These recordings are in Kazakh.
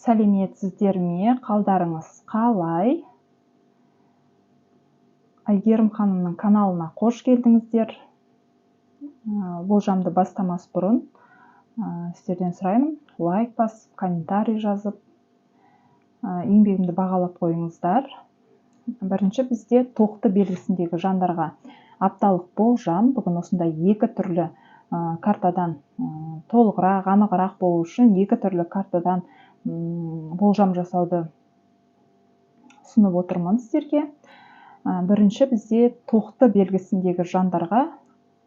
Сәлеметсіздер ме? Қалдарыңыз қалай? Әйгерім ханымның каналына қош келдіңіздер. Болжамды бастамас бұрын сіздерден сұраймын, лайк басып, комментарий жазып, еңбегімді бағалап қойыңыздар. Бірінші бізде тоқты белгісіндегі жандарға апталық болжам. Бүгін осындай екі түрлі картадан толығырақ, анығырақ болу үшін екі түрлі картадан болжам жасауды ұсынып отырмын сіздерге. Бірінші бізде тоқты белгісіндегі жандарға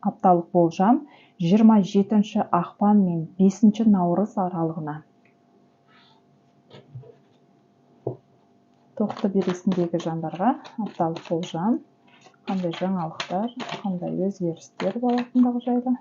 апталық болжам 27 ақпан мен 5 наурыз аралығына. Тоқты белгісіндегі жандарға апталық болжам, қандай жаңалықтар, қандай өзгерістер болатындығы жайлы.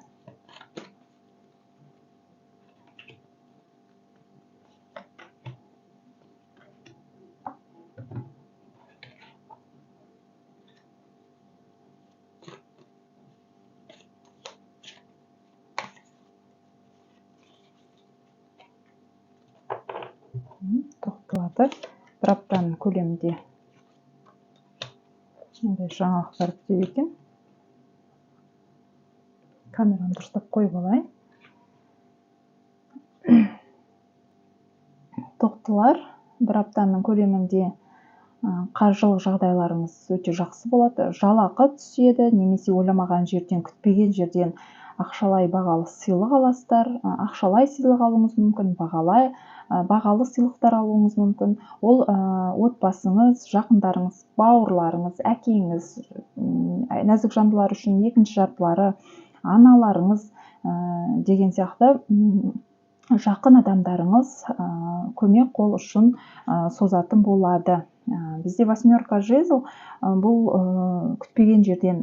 Тоқтыларды бір аптаның көлемінде мындай жаңалықтар күтеді екен. Камераны дұрыстап қойып алайын. Тоқтылар бір аптаның көлемінде қаржылық жағдайларыңыз өте жақсы болады. Жалақы түседі, немесе ойламаған жерден, күтпеген жерден ақшалай бағалы сыйлық аласыздар. Ақшалай сыйлық алуыңыз мүмкін, бағалы сыйлықтар алуыңыз мүмкін. Ол отбасыңыз, жақындарыңыз, бауырларыңыз, әкеңіз, нәзік жандылар үшін екінші жартылары, аналарыңыз деген сияқты жақын адамдарыңыз көмек қол ұшын созатын болады. Бізде восьмерка жезл, бұл күтпеген жерден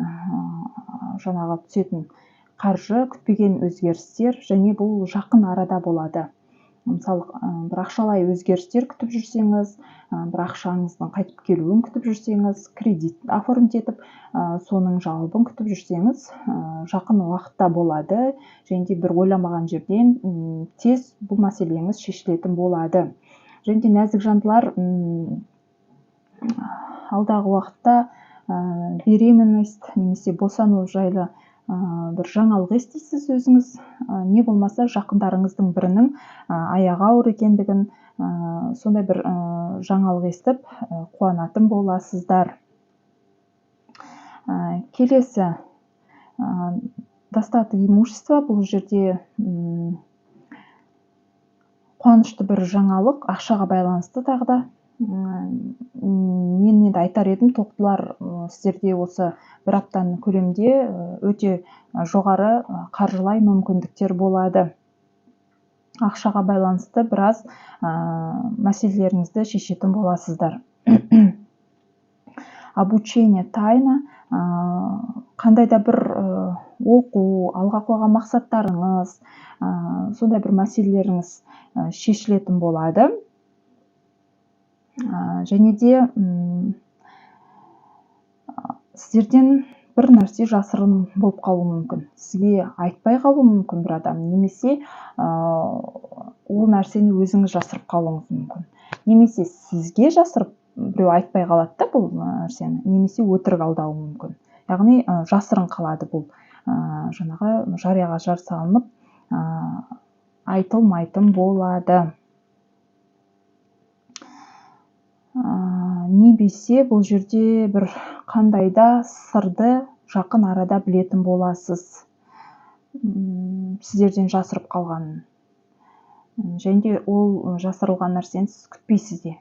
жаңағы түсетін қаржы, күтпеген өзгерістер, және бұл жақын арада болады. Мысалы, бір ақшалай өзгерістер күтіп жүрсеңіз, бір ақшаңыздың қайтып келуін күтіп жүрсеңіз, кредит оформить етіп, соның жауабын күтіп жүрсеңіз, жақын уақытта болады, және де бір ойламаған жерден тез бұл мәселеңіз шешілетін болады. Және де нәзік жандылар алдағы уақытта беременность немесе босану жайлы бір жаңалық естисіз өзіңіз, не болмаса жақындарыңыздың бірінің аяғы ауыр екендігін, сондай бір жаңалық естіп қуанатын боласыздар. Келесі достаток имущества, бұл жерде қуанышты бір жаңалық, ақшаға байланысты тағы да. Мен енді айтар едім, тоқтылар, сіздерде осы бір аптаның көлемінде өте жоғары қаржылай мүмкіндіктер болады. Ақшаға байланысты біраз мәселелеріңізді шешетін боласыздар. Обучение тайна, қандай да бір оқу, алға қойған мақсаттарыңыз, сондай бір мәселелеріңіз шешілетін болады. Және де сіздерден бір нәрсе жасырын болып қалуы мүмкін. Сізге айтпай қалуы мүмкін бір адам, немесе ол нәрсені өзіңіз жасырып қалуыңыз мүмкін. Немесе сізге жасырып біреу айтпай қалады да бұл нәрсені, немесе өтірік алдауы мүмкін. Яғни жасырын қалады бұл, жаңағы жарияға жар салынып, айтылмайтын болады. Немесе бұл жерде бір қандай да сырды жақын арада білетін боласыз. Сіздерден жасырып қалғанын. Және де ол жасырылған нәрсені сіз күтпейсіз де.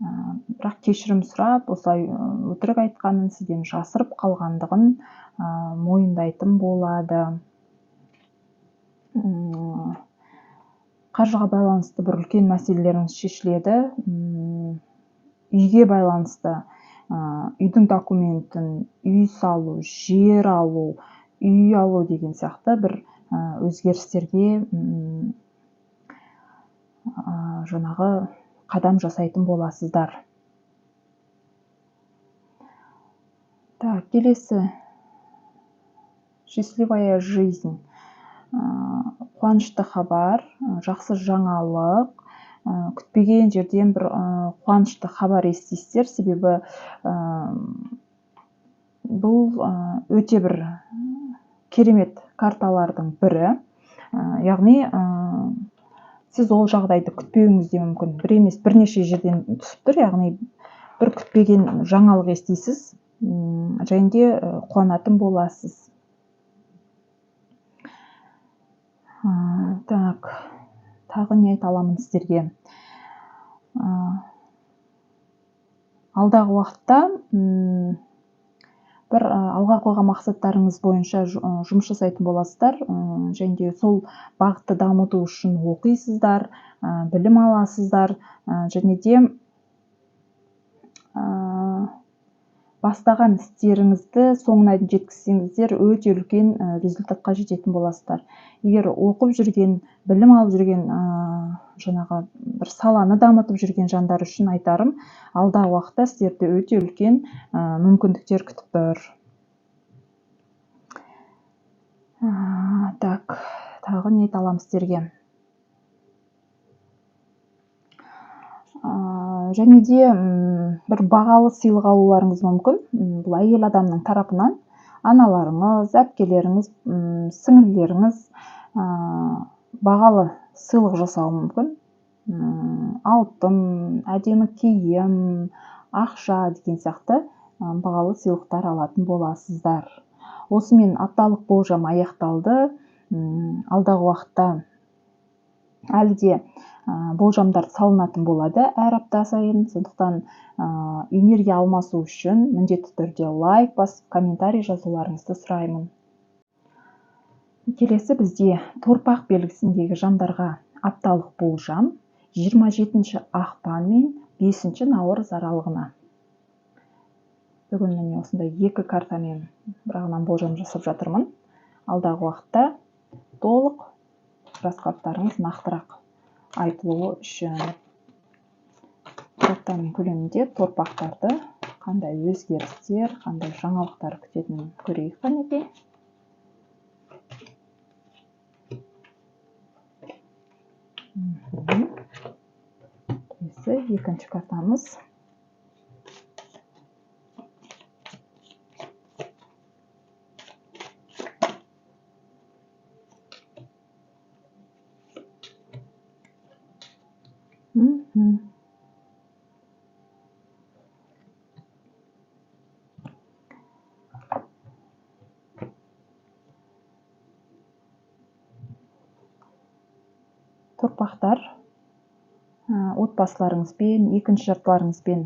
Бірақ кешірім сұрап, осылай өтірік айтқанын, сізден жасырып қалғандығын мойындайтын болады. Қаржыға байланысты бір үлкен мәселелеріңіз шешіледі. Үйге байланысты, үйдің документін, үй салу, жер алу, үй алу деген сияқты бір өзгерістерге жаңағы қадам жасайтын боласыздар. Так, келесі счастливая жизнь. Қуанышты хабар, жақсы жаңалық, Күтпеген жерден бір қуанышты хабар естисіздер, себебі бұл өте бір керемет карталардың бірі. Яғни сіз ол жағдайды күтпеуіңіз де мүмкін. Бір емес, бірнеше жерден түсіп тұр, яғни бір күтпеген жаңалық естисіз, және де қуанатын боласыз. Так, тағы не айта аламын сіздерге? Алдағы уақытта бір алға қойған мақсаттарыңыз бойынша жұмыс жасайтын боласыздар, және де сол бағытты дамыту үшін оқисыздар, білім аласыздар, және де бастаған істеріңізді соңына дейін жеткізсеңіздер, өте үлкен результатқа жететін боласыздар. Егер оқып жүрген, білім алып жүрген, жаңағы бір саланы дамытып жүрген жандар үшін айтарым, алдағы уақытта сіздерді өте үлкен мүмкіндіктер күтіп тұр. Так, тағы не айта аламын сіздерге? Және де бір бағалы сыйлық алуларыңыз мүмкін. Бұл әйел адамның тарапынан аналарыңыз, әпкелеріңіз, сіңлілеріңіз, бағалы сыйлық жасауы мүмкін. Алтын, әдемі киім, ақша деген сияқты бағалы сыйлықтар алатын боласыздар. Осымен апталық болжам аяқталды. Алдағы уақытта әлі де болжамдар салынатын болады әр апта сайын. Сондықтан энергия алмасу үшін міндетті түрде лайк басып, комментарий жазуларыңызды сұраймын. Келесі бізде торпақ белгісіндегі жандарға апталық болжам 27 ақпан мен 5 наурыз аралығына. Бүгін міне осындай екі картамен бірағынан болжам жасап жатырмын. Алдағы уақытта толық раскладтарыңыз нақтырақ айтылуы үшін аптаның көлемінде торпақтарды қандай өзгерістер, қандай жаңалықтар күтетінін көрейік қанекей. Келесі екінші картамыз. Торпақтар, отбасыларыңызбен, екінші жартыларыңызбен,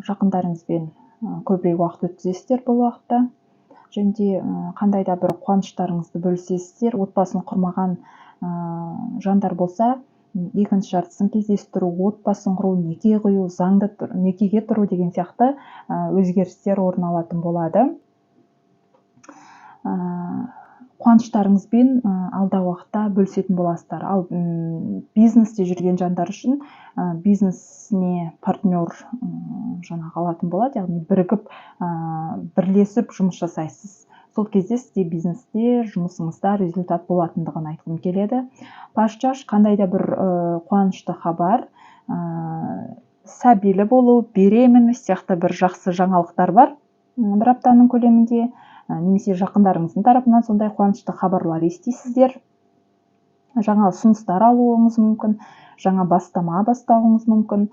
жақындарыңызбен көбірек уақыт өткізесіздер бұл уақытта. Және де қандай да бір қуаныштарыңызды бөлісесіздер. Отбасын құрмаған жандар болса, екінші жартысын кездестіру, отбасын құру, неке құю, заңды некеге тұру деген сияқты өзгерістер орын алатын болады. Қуаныштарыңызбен алдағы уақытта бөлісетін боласыздар. Ал бизнесте жүрген жандар үшін бизнесіне партнер жаңағы алатын болады, яғни бірігіп, бірлесіп жұмыс жасайсыз. Сол кезде сізде бизнесте, жұмысыңызда результат болатындығын айтқым келеді. Паш-чаш қандай да бір қуанышты хабар, сәбилі болу, беременность сияқты бір жақсы жаңалықтар бар бір аптаның көлемінде, немесе жақындарыңыздың тарапынан сондай қуанышты хабарлар естисіздер. Жаңа ұсыныстар алуыңыз мүмкін, жаңа бастама бастауыңыз мүмкін,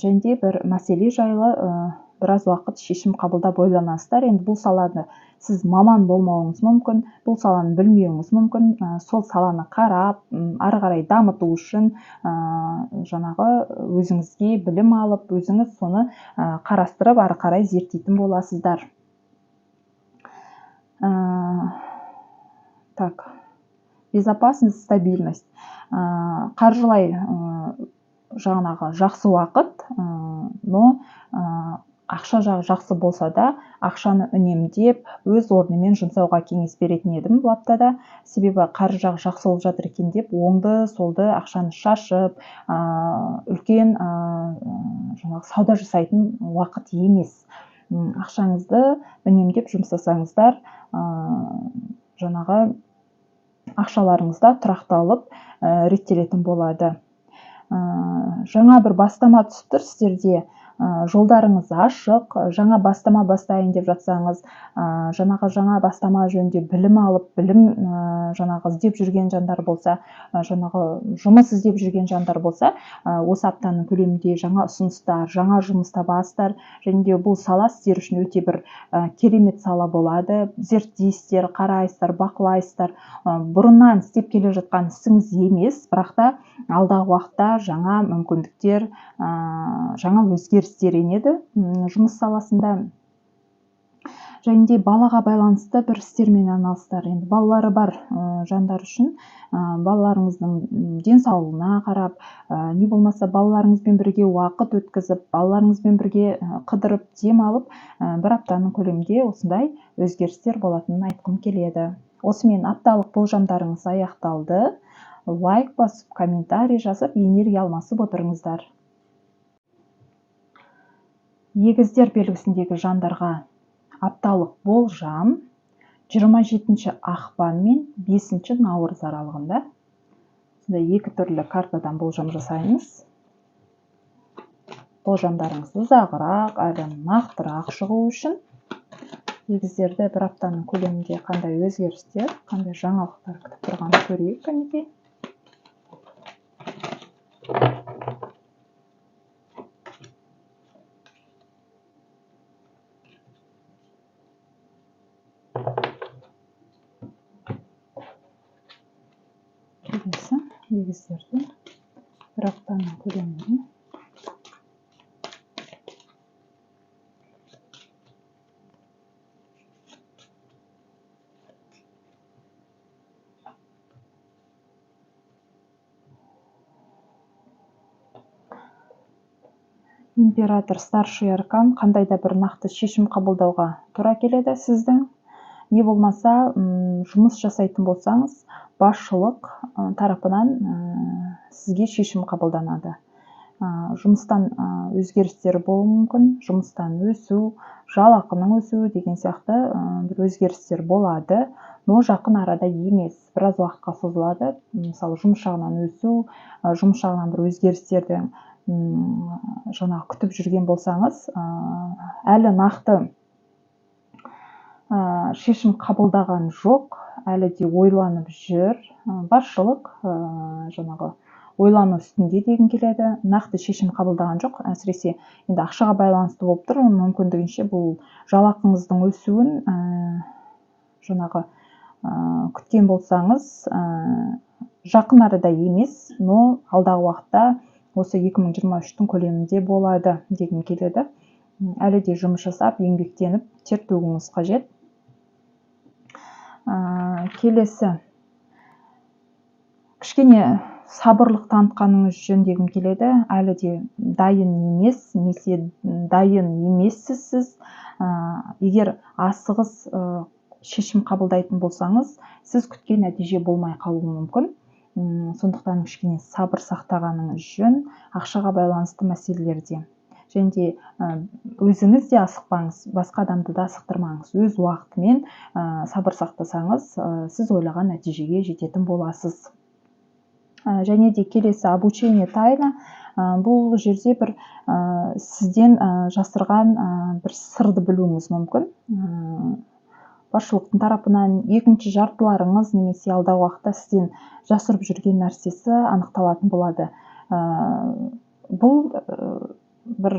және де бір мәселе жайлы біраз уақыт шешім қабылдап ойланасыздар. Енді бұл саланы сіз маман болмауыңыз мүмкін, бұл саланы білмеуіңіз мүмкін. Сол саланы қарап, ары қарай дамыту үшін, жаңағы өзіңізге білім алып, өзіңіз соны қарастырып, ары қарай зерттейтін боласыздар. Так, безопасность, стабильность. Қаржылай жаңағы жақсы уақыт, но ақша жағы жақсы болса да, ақшаны үнемдеп, өз орнымен жұмсауға кеңес беретін едім бұл аптада. Себебі қаржы жағы жақсы болып жатыр екен деп, оңды, солды ақшаны шашып, үлкен, жаңағы сауда жасайтын уақыт емес. Ақшаңызды үнемдеп жұмсасаңыздар, жаңағы Ақшаларыңыз да тұрақталып, реттелетін болады. Жаңа бір бастама түсіп тұр сіздерде, жолдарыңыз ашық, жаңа бастама бастайын деп жатсаңыз, жаңағы жаңа бастама жөнінде білім алып, білім жаңағы іздеп жүрген жандар болса, жаңағы жұмыс іздеп жүрген жандар болса, осы аптаның көлемінде жаңа ұсыныстар, жаңа жұмыс табасыздар. Және де бұл сала сіздер үшін өте бір керемет сала болады. Зерттейсіздер, қарайсыздар, бақылайсыздар. Бұрыннан істеп келе жатқан ісіңіз емес, бірақ та алдағы уақытта жаңа мүмкіндіктер, жаңа өзгерістер енеді жұмыс саласында. Және де балаға байланысты бір істермен айналысыздар. Енді балалары бар жандар үшін балаларыңыздың денсаулығына қарап, не болмаса балаларыңызбен бірге уақыт өткізіп, балаларыңызбен бірге қыдырып, демалып, бір аптаның көлемінде осындай өзгерістер болатынын айтқым келеді. Осымен апталық болжамдарыңыз аяқталды. Лайк басып, комментарий жазып, энергия алмасып отырыңыздар. Егіздер белгісіндегі жандарға апталық болжам 27 ақпан мен 5 наурыз аралығында. Сонда екі түрлі картадан болжам жасаймыз. Болжамдарыңыз ұзағырақ, әрі нақтырақ шығу үшін егіздерді бір аптаның көлемінде қандай өзгерістер, қандай жаңалықтар күтіп тұрғанын көрейік кәнекей. Келесі егіздерді бір аптаның көлемінде Император, старший аркан, қандай да бір нақты шешім қабылдауға тура келеді сіздің. Не болмаса, жұмыс жасайтын болсаңыз, басшылық тарапынан сізге шешім қабылданады. Жұмыстан өзгерістер болуы мүмкін, жұмыстан өсу, жалақының өсуі деген сияқты бір өзгерістер болады, но жақын арада емес, біраз уақытқа созылады. Мысалы, жұмыс жағынан өсу, жұмыс жағынан бір өзгерістерді жаңағы күтіп жүрген болсаңыз, әлі нақты шешім қабылдаған жоқ, әлі де ойланып жүр. Басшылық жаңағы ойлану үстінде дегім келеді, нақты шешім қабылдаған жоқ. Әсіресе енді ақшаға байланысты болып тұр, мүмкіндігінше бұл жалақыңыздың өсуін жаңағы күткен болсаңыз, жақын арада емес, но алдағы уақытта осы 2023-тің көлемінде болады дегім келеді. Әлі де жұмыс жасап, еңбектеніп, тер төгуіңіз қажет. Келесі кішкене сабырлық танытқаныңыз жөн дегім келеді. Әлі де дайын емес, немесе дайын емессіз сіз. Егер асығыс шешім қабылдайтын болсаңыз, сіз күткен нәтиже болмай қалуы мүмкін. Сондықтан кішкене сабыр сақтағаныңыз жөн ақшаға байланысты мәселелерде. Және де өзіңіз де асықпаңыз, басқа адамды да асықтырмаңыз. Өз уақытымен сабыр сақтасаңыз, сіз ойлаған нәтижеге жететін боласыз. Және де келесі обучение тайна. Бұл жерде бір сізден жасырған бір сырды білуіңіз мүмкін. Басшылықтың тарапынан екінші жартыларыңыз немесе алдағы уақытта сізден жасырып жүрген нәрсесі анықталатын болады. Бұл бір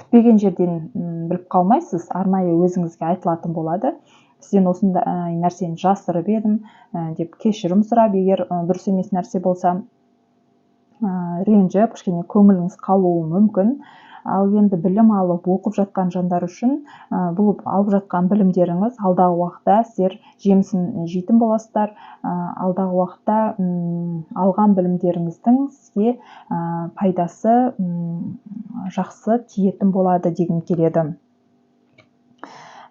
күтпеген жерден біліп қалмайсыз, арнайы өзіңізге айтылатын болады. Сізден осындай нәрсені жасырып едім деп кешірім сұрап, егер дұрыс емес нәрсе болса, ренжіп, кішкене көңіліңіз қалуы мүмкін. Ал енді білім алып, оқып жатқан жандар үшін бұл алып жатқан білімдеріңіз алдағы уақытта сіздер жемісін жейтін боласыздар. Алдағы уақытта алған білімдеріңіздің сізге пайдасы жақсы тиетін болады дегім келеді.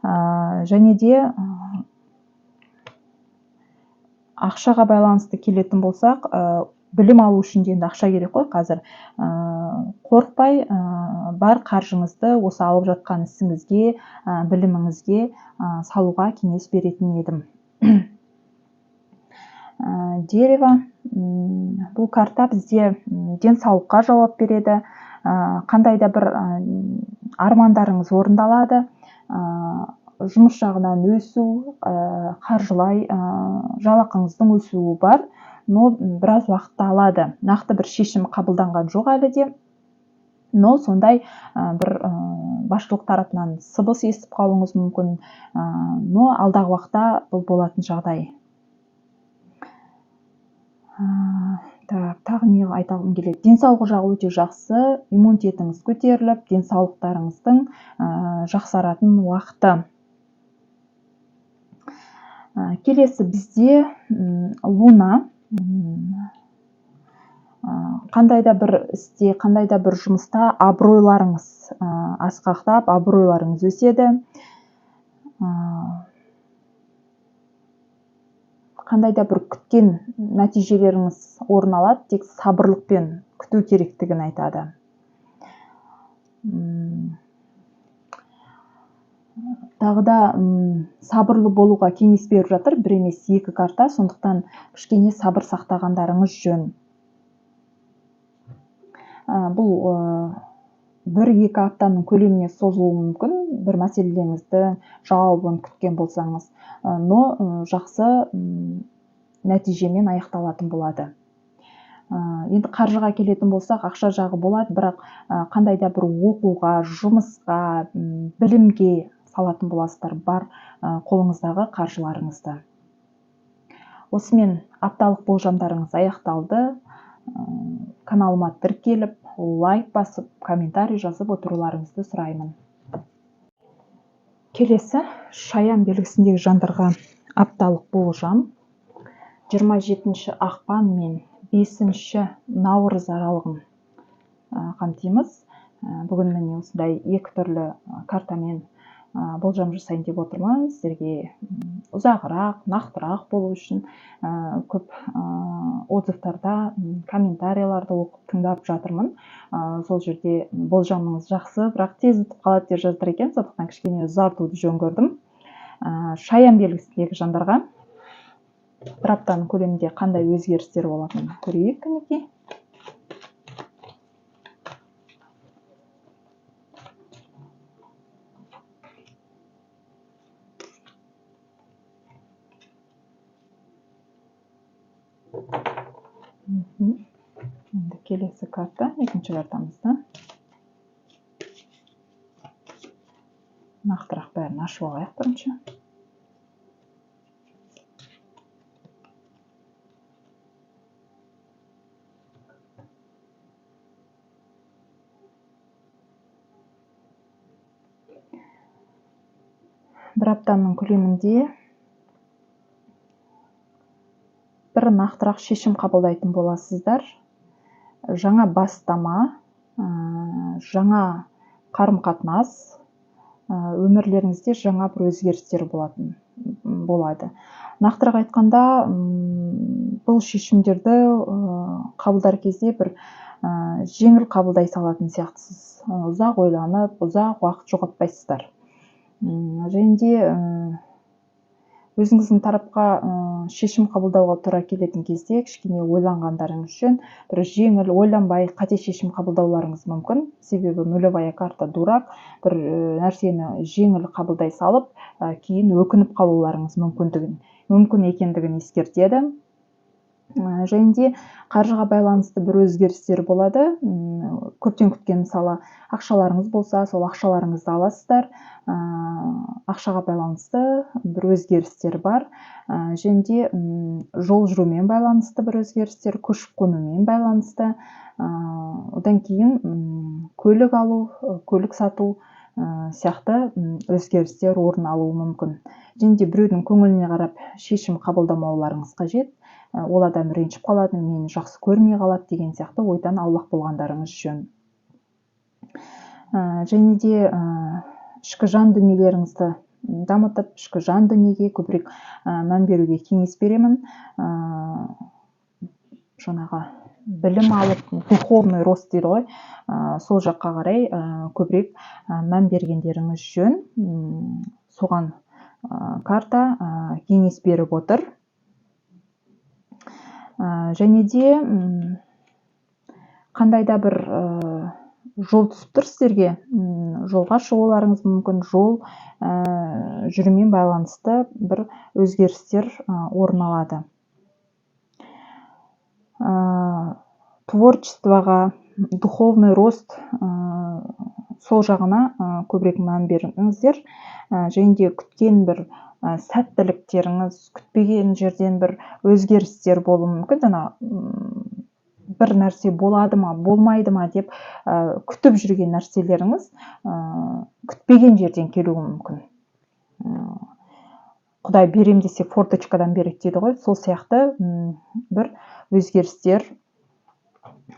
Және де ақшаға байланысты келетін болсақ, білім алу үшін де енді ақша керек қой қазір. Қорықпай, бар қаржыңызды осы алып жатқан ісіңізге, біліміңізге салуға кеңес беретін едім. Дерево. Бұл карта бізде денсаулыққа жауап береді. Қандай да бір армандарыңыз орындалады. Жұмыс жағынан өсу, қаржылай жалақыңыздың өсуі бар, но біраз уақытты алады. Нақты бір шешім қабылданған жоқ әлі де. Но сондай бір басшылық тарапынан сыбыс естіп қалуыңыз мүмкін. Но алдағы уақытта бұл болатын жағдай. Так, тағы не айтқым келеді? Денсаулық жағы өте жақсы, иммунитетіңіз көтеріліп, денсаулықтарыңыздың жақсаратын уақыты. Келесі бізде луна. Қандай да бір істе, қандай да бір жұмыста абыройларыңыз асқақтап, абыройларыңыз өседі. Қандай да бір күткен нәтижелеріңіз орын алады, тек сабырлықпен күту керектігін айтады. Тағы да сабырлы болуға кеңес беріп жатыр, бір емес екі карта, сондықтан кішкене сабыр сақтағандарыңыз жөн. Бұл 1-2 аптаның көлеміне созылуы мүмкін, бір мәселелеріңізді жауабын күткен болсаңыз, но жақсы нәтижемен аяқталатын болады. Енді қаржыға келетін болсақ, ақша жағы болады, бірақ қандай да бір оқуға, жұмысқа, білімге салатын боласыздар бар қолыңыздағы қаржыларыңызды. Осымен апталық болжамдарыңыз аяқталды. Каналыма тіркеліп, лайк басып, комментарий жазып отыруларыңызды сұраймын. Келесі шаян белгісіндегі жандарға апталық болжам. 27 ақпан мен 5 наурыз аралығын қамтимыз. Бүгін міне осындай екі түрлі картамен болжам жасайын деп отырмын. Сіздерге ұзағырақ, нақтырақ болу үшін көп отзывтарда, комментарийларды оқып тыңдап жатырмын. Сол жерде болжамыңыз жақсы, бірақ тез ұтып қалады деп жаздыр екен, сондықтан кішкене ұзартуды жөн көрдім. Шаян белгісіндегі жандарға бір аптаның көлемінде қандай өзгерістер болатынын көрейік кәнекей. Енді келесі карта, екінші картамызды нақтырақ бәрін ашып алайық бірінші. Бір аптаның көлемінде бір нақтырақ шешім қабылдайтын боласыздар. Жаңа бастама, жаңа қарым-қатынас, өмірлеріңізде жаңа бір өзгерістер болады. Нақтырақ айтқанда, бұл шешімдерді қабылдар кезде бір жеңіл қабылдай салатын сияқтысыз. Ұзақ ойланып, ұзақ уақыт жоғалтпайсыздар. Және де өзіңіздің тарапқа шешім қабылдауға тура келетін кезде кішкене ойланғандарыңыз жөн, бір жеңіл ойланбай қате шешім қабылдауларыңыз мүмкін. Себебі нулевая карта дурак, бір нәрсені жеңіл қабылдай салып, кейін өкініп қалуларыңыз мүмкін екендігін ескертеді. Және де қаржыға байланысты бір өзгерістер болады. Көптен күткен мысалы ақшаларыңыз болса, сол ақшаларыңызды аласыздар. Ақшаға байланысты бір өзгерістер бар. Және де жол жүрумен байланысты бір өзгерістер, көшіп қонумен байланысты. Одан кейін көлік алу, көлік сату сияқты өзгерістер орын алуы мүмкін. Және де біреудің көңіліне қарап шешім қабылдамауларыңыз қажет. Ол адам ренжіп қалады, мені жақсы көрмей қалады деген сияқты ойдан аулақ болғандарыңыз жөн. Және де ішкі жан дүниелеріңізді дамытып, ішкі жан дүниеге көбірек мән беруге кеңес беремін. Жаңағы білім алып, духовный рост дейді ғой, сол жаққа қарай көбірек мән бергендеріңіз жөн. Соған карта кеңес беріп отыр. Және де қандай да бір жол түсіп тұр сіздерге, жолға шығуларыңыз мүмкін, жол жүрумен байланысты бір өзгерістер орын алады. Творчествоға, духовный рост, сол жағына көбірек мән беріңіздер. Және де күткен бір сәттіліктеріңіз, күтпеген жерден бір өзгерістер болуы мүмкін. Жаңа бір нәрсе болады ма, болмайды ма деп күтіп жүрген нәрселеріңіз күтпеген жерден келуі мүмкін. Құдай берем десе форточкадан береді дейді ғой, сол сияқты бір өзгерістер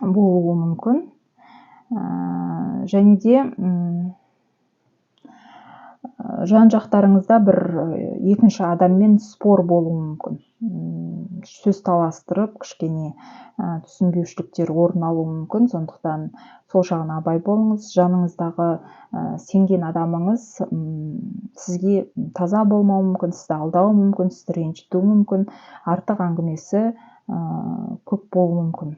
болуы мүмкін. Және де жан-жақтарыңызда бір екінші адаммен спор болуы мүмкін. Сөз таластырып, кішкене түсінбеушіліктер орын алуы мүмкін. Сондықтан сол жағына абай болыңыз. Жаныңыздағы сенген адамыңыз сізге таза болмауы мүмкін, сізді алдауы мүмкін, сізді ренжітуі мүмкін, артық әңгімесі көп болуы мүмкін.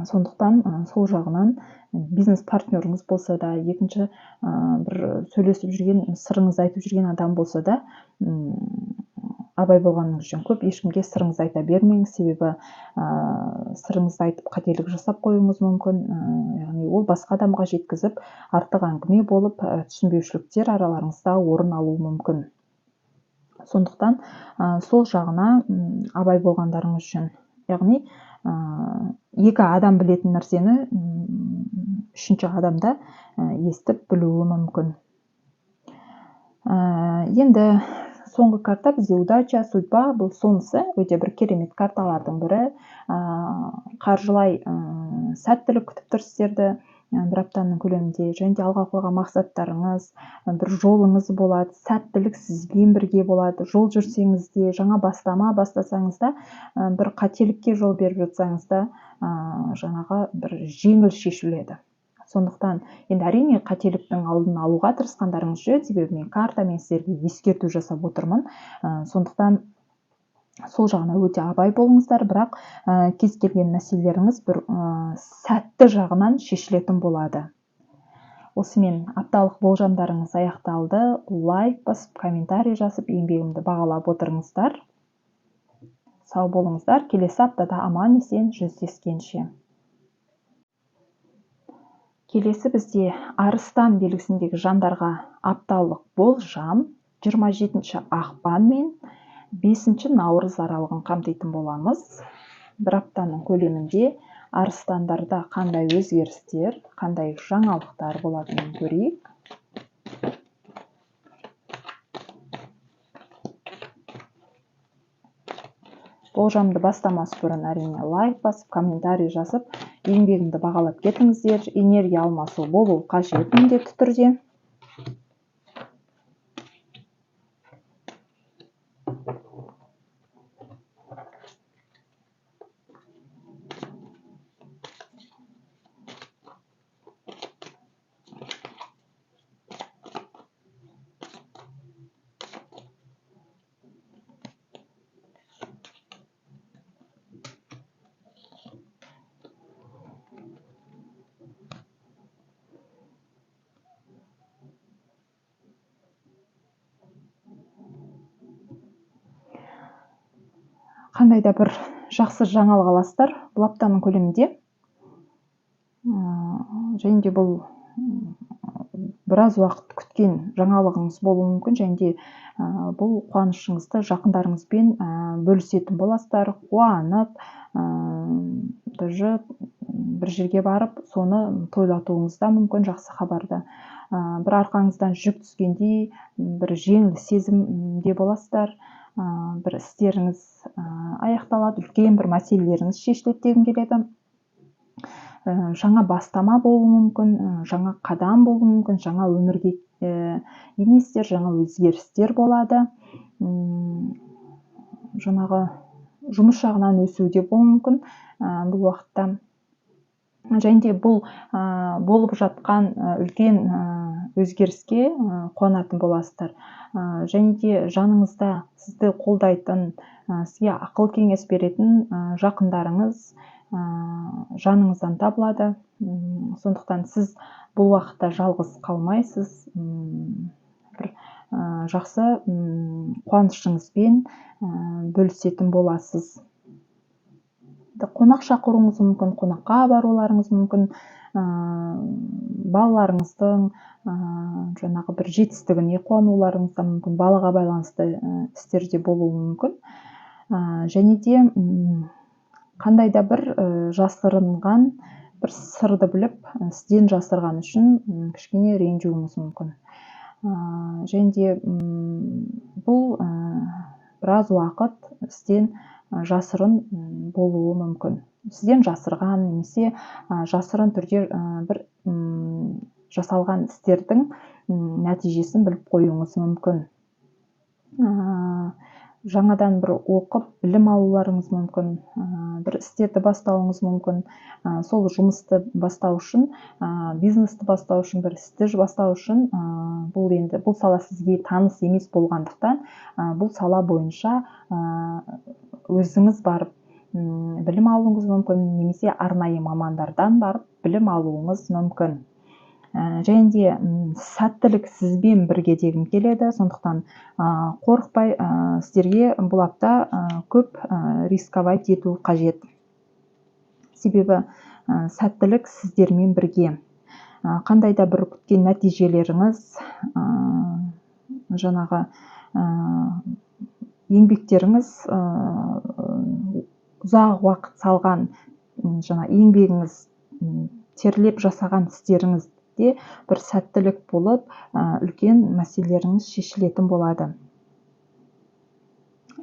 Сондықтан сол жағынан бизнес партнеріңіз болса да, екінші бір сөйлесіп жүрген, сырыңызды айтып жүрген адам болса да, абай болғаныңыз жөн. Көп ешкімге сырыңызды айта бермеңіз, себебі сырыңызды айтып қателік жасап қоюыңыз мүмкін. Яғни ол басқа адамға жеткізіп, артық әңгіме болып, түсінбеушіліктер араларыңызда орын алуы мүмкін. Сондықтан сол жағына абай болғандарыңыз жөн. Яғни екі адам білетін нәрсені үшінші адамда естіп білуі мүмкін. Енді соңғы карта бізде удача, судьба, бұл сонысы өте бір керемет карталардың бірі. Қаржылай сәттілік күтіп тұр сіздерді бір аптаның көлемінде, және де алға қойған мақсаттарыңыз, бір жолыңыз болады, сәттілік сізбен бірге болады. Жол жүрсеңіз де, жаңа бастама бастасаңыз да, бір қателікке жол беріп жатсаңыз да, жаңағы бір жеңіл шешіледі. Сондықтан енді әрине қателіктің алдын алуға тырысқандарыңыз жөн, себебі мен картамен сіздерге ескерту жасап отырмын. Сондықтан сол жағына өте абай болыңыздар, бірақ кез келген мәселелеріңіз бір сәтті жағынан шешілетін болады. Осымен апталық болжамдарыңыз аяқталды. Лайк басып, комментарий жазып, еңбегімді бағалап отырыңыздар. Сау болыңыздар. Келесі аптада аман есен жүздескенше. Келесі бізде Арыстан белгісіндегі жандарға апталық болжам 27 ақпан мен 5 наурыз аралығын қамтитын боламыз. Бір аптаның көлемінде арыстандарда қандай өзгерістер, қандай жаңалықтар болатынын көрейік. Болжамды бастамас бұрын әрине лайк басып, комментарий жазып, еңбегімді бағалап кетіңіздер. Энергия алмасу болу қажет міндетті түрде. Қандай да бір жақсы жаңалық аласыздар бұл аптаның көлемінде. Және де бұл біраз уақыт күткен жаңалығыңыз болуы мүмкін, және де бұл қуанышыңызды жақындарыңызбен бөлісетін боласыздар, қуанып, даже бір жерге барып соны тойлатуыңыз да мүмкін, жақсы хабарды. Бір арқаңыздан жүк түскендей бір жеңіл сезімде боласыздар. Бір істеріңіз аяқталады, үлкен бір мәселелеріңіз шешіледі дегім келеді. Жаңа бастама болуы мүмкін, жаңа қадам болуы мүмкін, жаңа өмірге енесіздер, жаңа өзгерістер болады. Жаңағы жұмыс жағынан өсу де болуы мүмкін бұл уақытта. Және де бұл болып жатқан үлкен өзгеріске қуанатын боласыздар. Және де жаныңызда сізді қолдайтын, сізге ақыл кеңес беретін жақындарыңыз жаныңыздан табылады. Сондықтан сіз бұл уақытта жалғыз қалмайсыз, бір жақсы қуанышыңызбен бөлісетін боласыз. Қонақ шақыруыңыз мүмкін, қонаққа баруларыңыз мүмкін, балаларыңыздың жаңағы бір жетістігіне қуануларыңыз да мүмкін, балаға байланысты істер де болуы мүмкін. Және де қандай да бір жасырынған бір сырды біліп, сізден жасырған үшін кішкене ренжуіңіз мүмкін. Және де бұл біраз уақыт сізден жасырын болуы мүмкін. Сізден жасырған немесе жасырын түрде бір жасалған істердің нәтижесін біліп қоюыңыз мүмкін. Жаңадан бір оқып, білім алуларыңыз мүмкін, бір істерді бастауыңыз мүмкін. Сол жұмысты бастау үшін, бизнесті бастау үшін, бір істі бастау үшін, бұл енді бұл сала сізге таныс емес болғандықтан, бұл сала бойынша өзіңіз барып білім алуыңыз мүмкін, немесе арнайы мамандардан барып білім алуыңыз мүмкін. Және де сәттілік сізбен бірге дегім келеді, сондықтан қорықпай, сіздерге бұл апта көп рисковать ету қажет. Себебі сәттілік сіздермен бірге. Қандай да бір күткен нәтижелеріңіз, жаңағы еңбектеріңіз, ұзақ уақыт салған жаңа еңбегіңіз, терлеп жасаған істеріңіз де бір сәттілік болып, үлкен мәселелеріңіз шешілетін болады.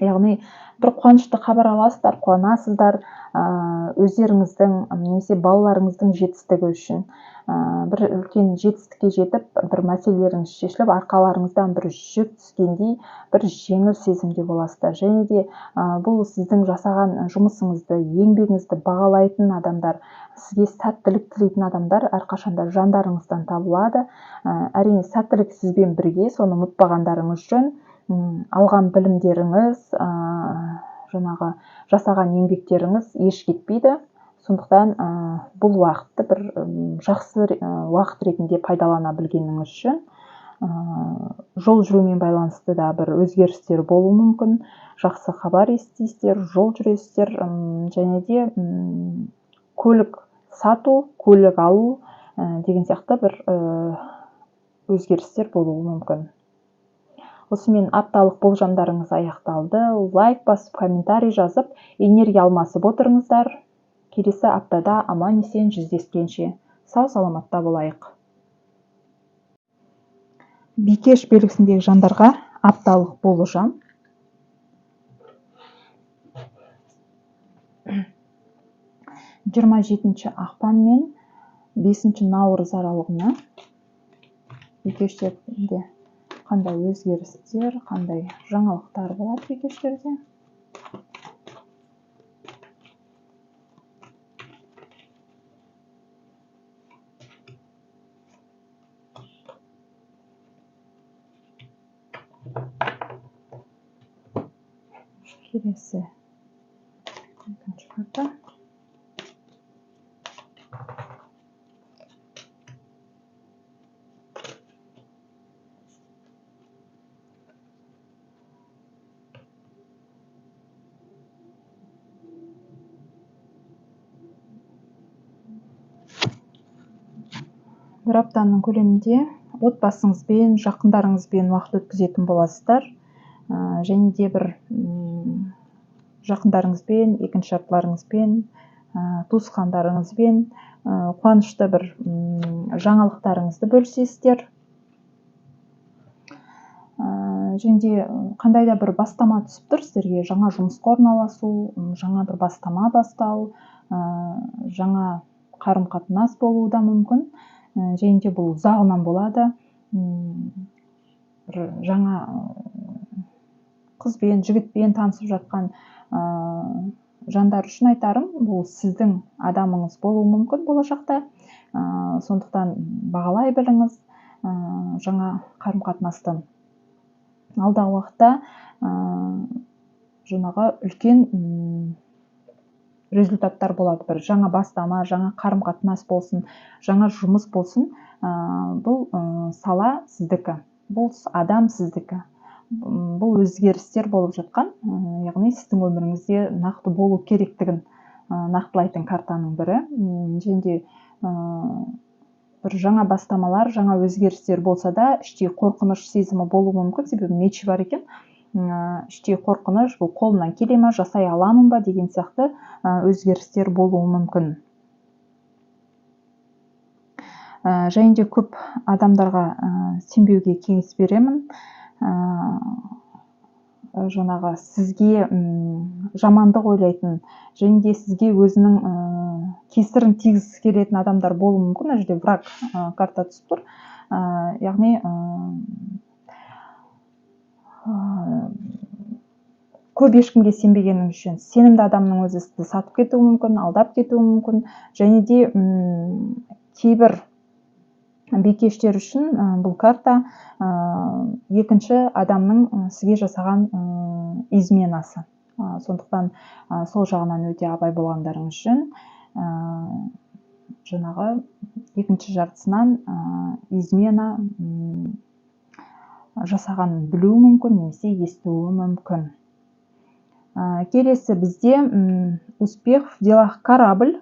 Яғни бір қуанышты хабар аласыздар, қуанасыздар, өздеріңіздің немесе балаларыңыздың жетістігі үшін, бір үлкен жетістікке жетіп, бір мәселелеріңіз шешіліп, арқаларыңыздан бір жүк түскендей бір жеңіл сезімде боласыздар. Және де бұл сіздің жасаған жұмысыңызды, еңбегіңізді бағалайтын адамдар, сізге сәттілік тілейтін адамдар әрқашанда жандарыңыздан табылады. Әрине сәттілік сізбен бірге, соны ұмытпағандарыңыз жөн. Алған білімдеріңіз, жаңағы жасаған еңбектеріңіз еш кетпейді. Сондықтан бұл уақытты бір жақсы уақыт ретінде пайдалана білгеніңіз үшін, жол жүрумен байланысты да бір өзгерістер болуы мүмкін. Жақсы хабар естисіздер, жол жүресіздер, және де көлік сату, көлік алу деген сияқты бір өзгерістер болуы мүмкін. Осымен апталық болжамдарыңыз аяқталды. Лайк басып, комментарий жазып, энергия алмасып отырыңыздар. Келесі аптада аман-есен жүздескенше сау-саламатта болайық. Бикеш белгісіндегі жандарға апталық болжам. 27 ақпан мен 5 наурыз аралығына бикештерде қандай өзгерістер, қандай жаңалықтар болады бикештерде? Келесі екінші карта. Бір аптаның көлемінде отбасыңызбен, жақындарыңызбен уақыт өткізетін боласыздар. Және де бір жақындарыңызбен, екінші жартыларыңызбен, туысқандарыңызбен қуанышты бір жаңалықтарыңызды бөлісесіздер. Және де қандай да бір бастама түсіп тұр сіздерге, жаңа жұмысқа орналасу, жаңа бір бастама бастау, жаңа қарым-қатынас болуы да мүмкін. Және де бұл ұзағынан болады. Бір жаңа қызбен, жігітпен танысып жатқан жандар үшін айтарым, бұл сіздің адамыңыз болуы мүмкін болашақта. Сондықтан бағалай біліңіз. жаңа қарым-қатынасты. Алдағы уақытта жаңағы үлкен результаттар болады. Бір жаңа бастама, жаңа қарым-қатынас болсын, жаңа жұмыс болсын, бұл сала сіздікі, бұл адам сіздікі. Бұл өзгерістер болып жатқан, яғни сіздің өміріңізде нақты болу керектігін нақтылайтын картаның бірі. Және де бір жаңа бастамалар, жаңа өзгерістер болса да, іштей қорқыныш сезімі болуы мүмкін, себебі меч бар екен. Іштей қорқыныш, бұл қолымнан келе ме, жасай аламын ба деген сияқты өзгерістер болуы мүмкін. Және де көп адамдарға сенбеуге кеңес беремін. Жаңағы сізге жамандық ойлайтын және де сізге өзінің кесірін тигізгісі келетін адамдар болуы мүмкін. Мына жерде враг карта түсіп тұр. Яғни көп ешкімге сенбегеніңіз үшін сенімді адамның өзі сізді сатып кетуі мүмкін, алдап кетуі мүмкін. Және де кейбір бикештер үшін бұл карта екінші адамның сізге жасаған изменасы. Сондықтан сол жағынан өте абай болғандарыңыз жөн. Жаңағы екінші жартысынан измена жасағанын білуі мүмкін немесе естуі мүмкін. Келесі бізде успех в делах корабль.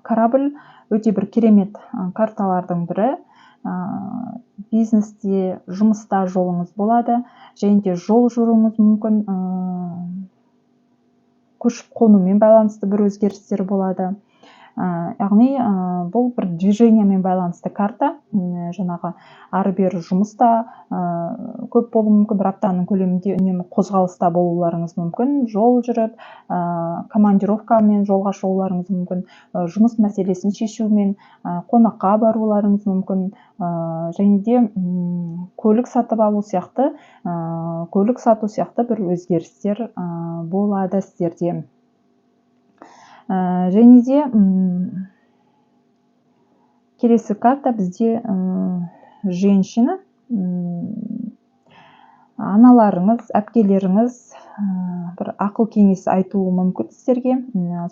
Корабль өте бір керемет карталардың бірі. Бизнесте, жұмыста жолыңыз болады, және де жол жүруіңіз мүмкін, көшіп қонумен байланысты бір өзгерістер болады. Яғни бұл бір движениемен байланысты карта. Жаңағы ары-бері жұмыста көп болуы мүмкін, бір аптаның көлемінде үнемі қозғалыста болуларыңыз мүмкін, жол жүріп, командировкамен жолға шығуларыңыз мүмкін, жұмыс мәселесін шешумен, қонаққа баруларыңыз мүмкін, және де көлік сатып алу сияқты, көлік сату сияқты бір өзгерістер болады сіздерде. Және де келесі карта бізде женщина. Аналарыңыз, әпкелеріңіз бір ақыл кеңес айтуы мүмкін сіздерге.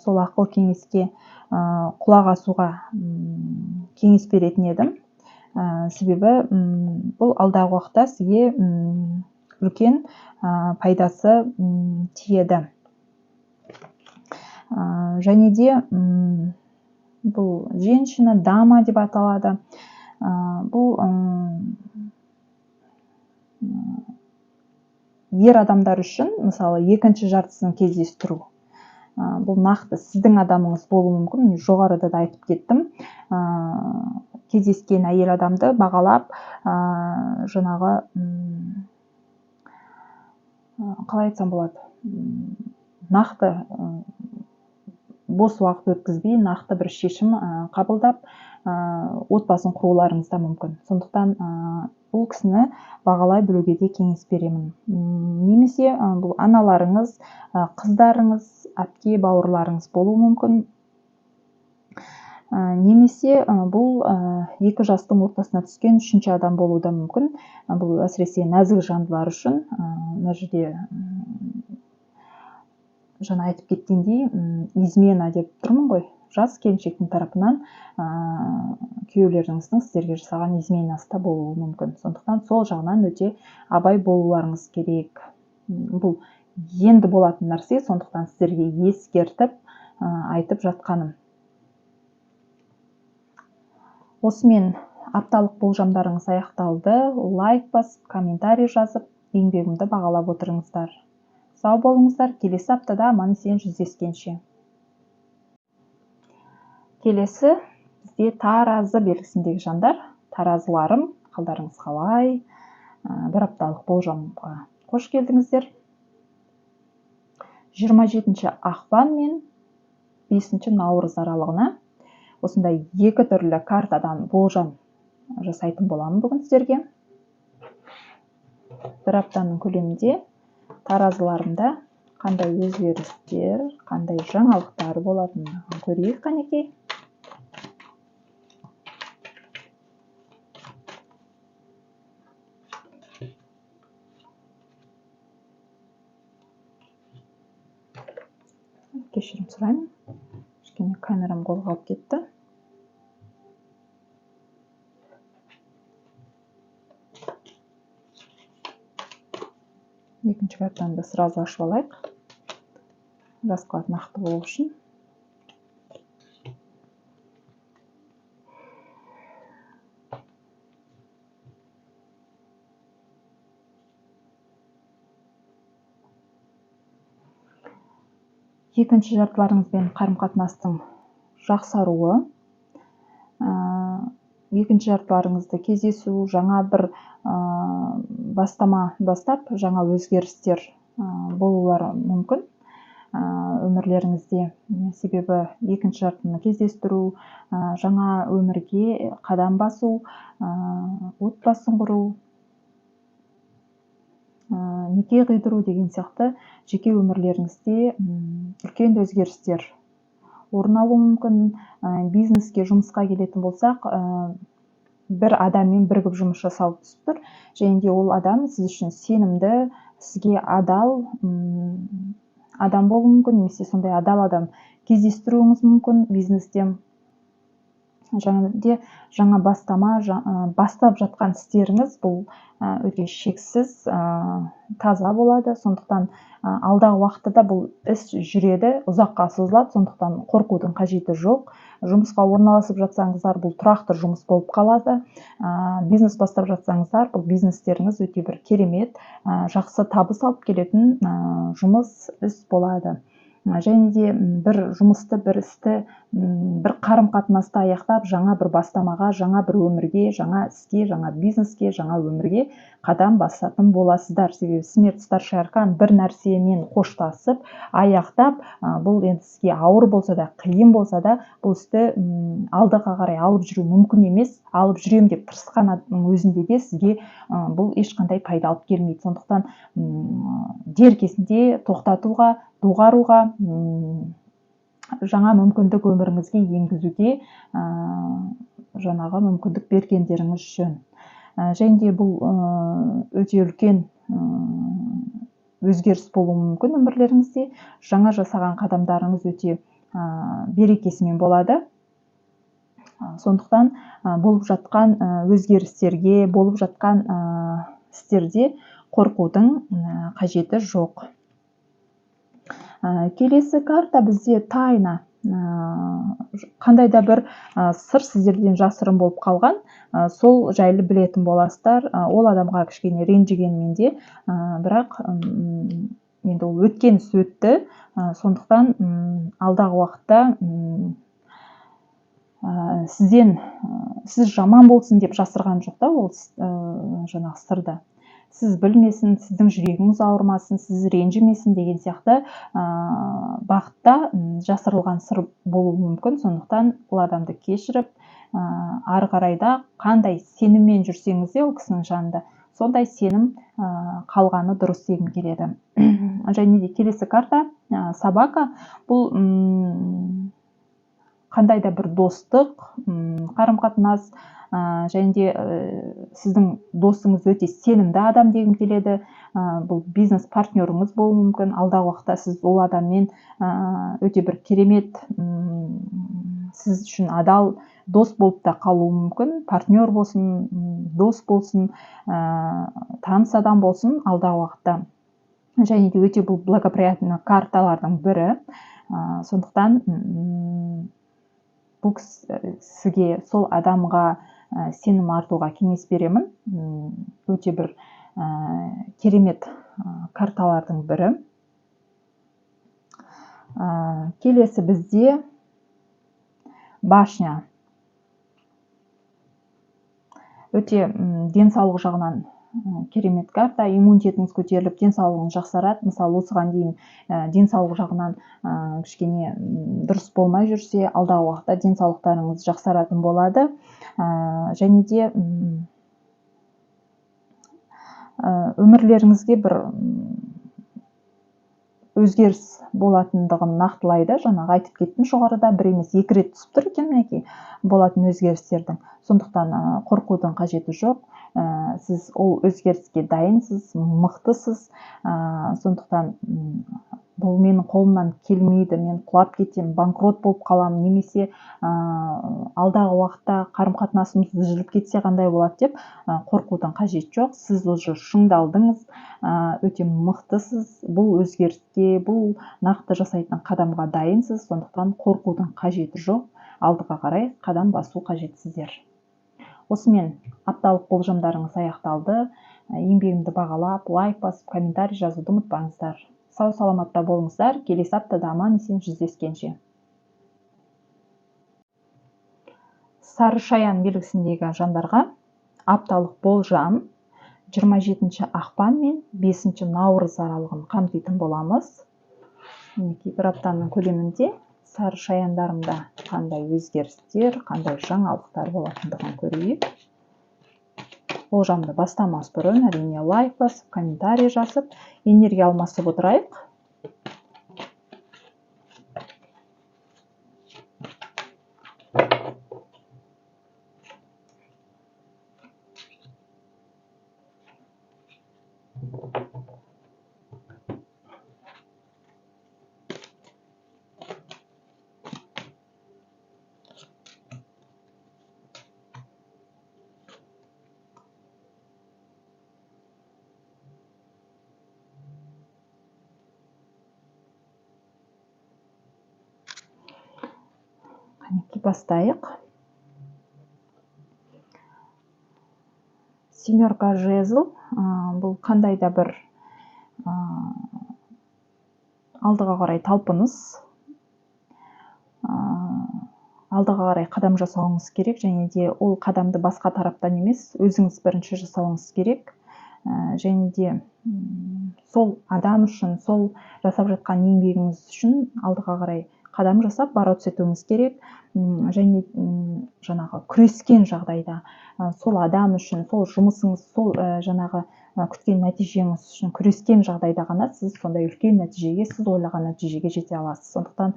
Сол ақыл кеңеске құлақ асуға кеңес беретін едім. Себебі бұл алдағы уақытта сізге үлкен пайдасы тиеді. Және де бұл женщина, дама деп аталады. Бұл ер адамдар үшін, мысалы, екінші жартысын кездестіру. Бұл нақты сіздің адамыңыз болуы мүмкін. Мен жоғарыда да айтып кеттім. Кездескен әйел адамды бағалап, жаңағы, қалай айтсам болады, нақты бос уақыт өткізбей, нақты бір шешім қабылдап, отбасын құруларыңыз да мүмкін. Сондықтан бұл кісіні бағалай білуге де кеңес беремін. Немесе бұл аналарыңыз, қыздарыңыз, әпке, бауырларыңыз болуы мүмкін. Немесе бұл екі жастың ортасына түскен үшінші адам болуы да мүмкін. Бұл әсіресе нәзік жандылар үшін. Мына жерде жаңа айтып кеткендей, измена деп тұрмын ғой, жас келіншектің тарапынан күйеулеріңіздің сіздерге жасаған изменасы да болуы мүмкін. Сондықтан сол жағынан өте абай болуларыңыз керек. Бұл енді болатын нәрсе, сондықтан сіздерге ескертіп айтып жатқаным. Осымен апталық болжамдарыңыз аяқталды. Лайк басып, комментарий жазып, еңбегімді бағалап отырыңыздар. Сау болыңыздар, келесі аптада аман-есен жүздескенше. Келесі бізде таразы белгісіндегі жандар, таразыларым, қалдарыңыз қалай? Бір апталық болжамға қош келдіңіздер. 27 ақпан мен 5 наурыз аралығына осындай екі түрлі картадан болжам жасайтын боламын бүгін сіздерге. Бір аптаның көлемінде таразыларымда қандай өзгерістер, қандай жаңалықтар болатынын көрейік қанекей. Кешірім сұраймын, кішкене камерам қозғалып кетті. Екінші картаны да сразу ашып алайық, расклад нақты болу үшін. Екінші жартыларыңызбен қарым-қатынастың жақсаруы, екінші жартыларыңызды кездесу, жаңа бір бастама бастап, жаңа өзгерістер болулары мүмкін өмірлеріңізде. Себебі екінші жартыны кездестіру, жаңа өмірге қадам басу, отбасын құру, неке қидыру деген сияқты жеке өмірлеріңізде үлкен өзгерістер орын алуы мүмкін. Бизнеске, жұмысқа келетін болсақ, бір адаммен бірігіп жұмыс жасалып түсіп тұр, және де ол адам сіз үшін сенімді, сізге адал адам болуы мүмкін, немесе сондай адал адам кездестіруіңіз мүмкін бизнесте. Және де жаңа бастама, бастап жатқан істеріңіз бұл өте шексіз, таза болады. Сондықтан алдағы уақытта да бұл іс жүреді, ұзаққа созылады, сондықтан қорқудың қажеті жоқ. Жұмысқа орналасып жатсаңыздар, бұл тұрақты жұмыс болып қалады. Бизнес бастап жатсаңыздар, бұл бизнестеріңіз өте бір керемет, жақсы табыс алып келетін жұмыс іс болады. Және де бір жұмысты, бір істі, бір қарым-қатынасты аяқтап, жаңа бір бастамаға, жаңа бір өмірге, жаңа іске, жаңа бизнеске, жаңа өмірге қадам басатын боласыздар. Себебі смерть старший аркан бір нәрсемен қоштасып, аяқтап, бұл енді сізге ауыр болса да, қиын болса да, бұл істі алдыға қарай алып жүру мүмкін емес. Алып жүрем деп тырысқанның өзінде де сізге бұл ешқандай пайда алып келмейді. Сондықтан дер кезінде тоқтатуға, доғаруға, жаңа мүмкіндік өміріңізге енгізуге жаңағы мүмкіндік бергендеріңіз жөн. Және де бұл өте үлкен өзгеріс болуы мүмкін өмірлеріңізде. Жаңа жасаған қадамдарыңыз өте берекесімен болады. Сондықтан болып жатқан өзгерістерге, болып жатқан істерде қорқудың қажеті жоқ. Келесі карта бізде тайна. Қандай да бір сыр сіздерден жасырын болып қалған, сол жайлы білетін боласыздар. Ол адамға кішкене ренжігенмен де, бірақ енді ол өткен іс өтті. Сондықтан алдағы уақытта сізден, сіз жаман болсын деп жасырған жоқ та ол жаңағы сырды. Сіз білмесін, сіздің жүрегіңіз ауырмасын, сіз ренжімесін деген сияқты бағытта жасырылған сыр болуы мүмкін. Сондықтан ол адамды кешіріп, ары қарай да қандай сеніммен жүрсеңіз де ол кісінің жанында сондай сенім қалғаны дұрыс дегім келеді. Және де келесі карта собака. Бұл қандай да бір достық, қарым-қатынас, және де сіздің досыңыз өте сенімді адам дегім келеді. Бұл бизнес партнеріңіз болуы мүмкін. Алдағы уақытта сіз ол адаммен өте бір керемет, сіз үшін адал дос болып та қалуы мүмкін. Партнер болсын, дос болсын, таныс адам болсын алдағы уақытта. Және де өте бұл благоприятный карталардың бірі. Сондықтан бұл кісіге, сол адамға сенім артуға кеңес беремін. Өте бір керемет карталардың бірі. Келесі бізде башня. Өте денсаулық жағынан керемет карта. Иммунитетіңіз көтеріліп, денсаулығыңыз жақсарады. Мысалы, осыған дейін денсаулық жағынан кішкене дұрыс болмай жүрсе, алдағы уақытта денсаулықтарыңыз жақсаратын болады. Және де өмірлеріңізге бір өзгеріс болатындығын нақтылайды. Жаңағы айтып кеттім жоғарыда, бір емес екі рет түсіп тұр екен мінекей болатын өзгерістердің. Сондықтан қорқудың қажеті жоқ. Сіз ол өзгеріске дайынсыз, мықтысыз. Сондықтан Бұл менің қолымнан келмейді, мен құлап кетемін, банкрот болып қаламын, немесе алдағы уақытта қарым-қатынасымыз үзіліп кетсе қандай болады деп қорқудың қажеті жоқ. Сіз уже шыңдалдыңыз, өте мықтысыз, бұл өзгеріске, бұл нақты жасайтын қадамға дайынсыз, сондықтан қорқудың қажеті жоқ, алдыға қарай қадам басу қажетсіздер. Осымен апталық болжамдарыңыз аяқталды. Еңбегімді бағалап, лайк басып, комментарий жазуды ұмытпаңыздар. Сау саламатта болыңыздар. Келесі аптада аман-есен жүздескенше. Сары шаян белгісіндегі жандарға апталық болжам 27 ақпан мен 5 наурыз аралығын қамтитын боламыз. Мінекей, бір аптаның көлемінде сары шаяндарымда қандай өзгерістер, қандай жаңалықтар болатындығын көрейік. Болжамды бастамас бұрын әрине лайк басып, комментарий жазып, энергия алмасып отырайық. Бастайық. Семерка жезл, бұл қандай да бір алдыға қарай талпыныс, алдыға қарай қадам жасауыңыз керек, және де ол қадамды басқа тараптан емес, өзіңіз бірінші жасауыңыз керек. Және де сол адам үшін, сол жасап жатқан еңбегіңіз үшін алдыға қарай қадам жасап бороться етуіңіз керек. Және жаңағы күрескен жағдайда сол адам үшін, сол жұмысыңыз, сол жаңағы күткен нәтижеңіз үшін күрескен жағдайда ғана сіз сондай үлкен нәтижеге, сіз ойлаған нәтижеге жете аласыз. Сондықтан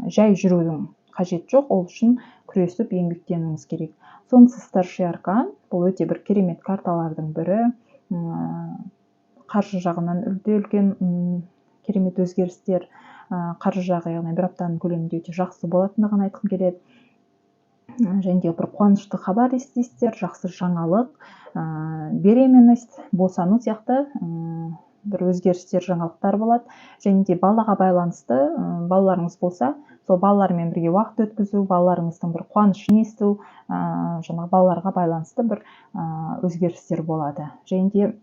жай жүрудің қажеті жоқ, ол үшін күресіп еңбектенуіңіз керек. Солнце старший аркан, бұл өте бір керемет карталардың бірі. Қаржы жағынан өте үлкен керемет өзгерістер, қаржы жағы, яғни бір аптаның көлемінде өте жақсы болатындығын айтқым келеді. Және де бір қуанышты хабар естисіздер, жақсы жаңалық, беременность, босану сияқты бір өзгерістер, жаңалықтар болады. Және де балаға байланысты, балаларыңыз болса, сол балалармен бірге уақыт өткізу, балаларыңыздың бір қуанышын есту, жаңағы балаларға байланысты бір өзгерістер болады. Және де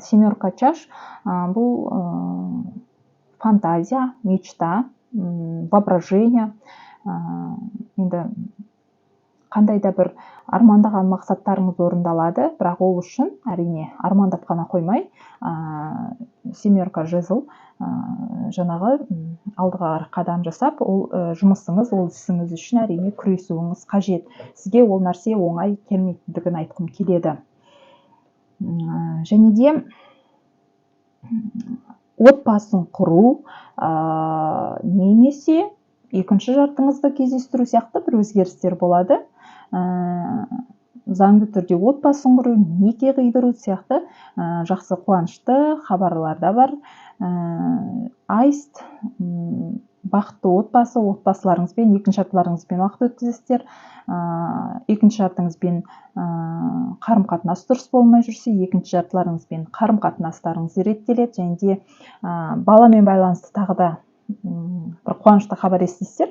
семерка чаш, бұл фантазия, мечта, воображение, енді қандай да бір армандаған мақсаттарыңыз орындалады, бірақ ол үшін әрине армандап қана қоймай, семерка жезл, жаңағы алдыға қадам жасап, ол жұмысыңыз, ол ісіңіз үшін әрине күресуіңіз қажет. Сізге ол нәрсе оңай келмейтіндігін айтқым келеді. Және де отбасын құру, немесе екінші жартыңызды кездестіру сияқты бір өзгерістер болады. Заңды түрде отбасын құру, неке қидыру сияқты жақсы қуанышты хабарлар да бар. Аист, бақытты отбасы, отбасыларыңызбен, екінші жартыларыңызбен уақыт өткізесіздер. Екінші жартыңызбен қарым-қатынас дұрыс болмай жүрсе, екінші жартыларыңызбен қарым-қатынастарыңыз реттеледі. Және де баламен байланысты тағы да бір қуанышты хабар естисіздер.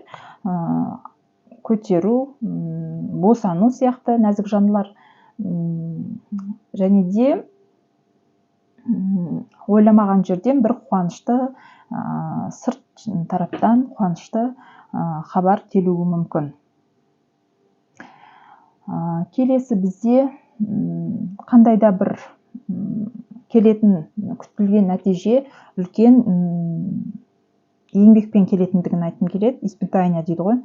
Көтеру, босану сияқты нәзік жандылар. Және де ойламаған жерден бір қуанышты, сырт тараптан қуанышты хабар келуі мүмкін. Келесі бізде қандай да бір келетін күтілген нәтиже үлкен еңбекпен келетіндігін айтқым келеді. Испытание дейді ғой.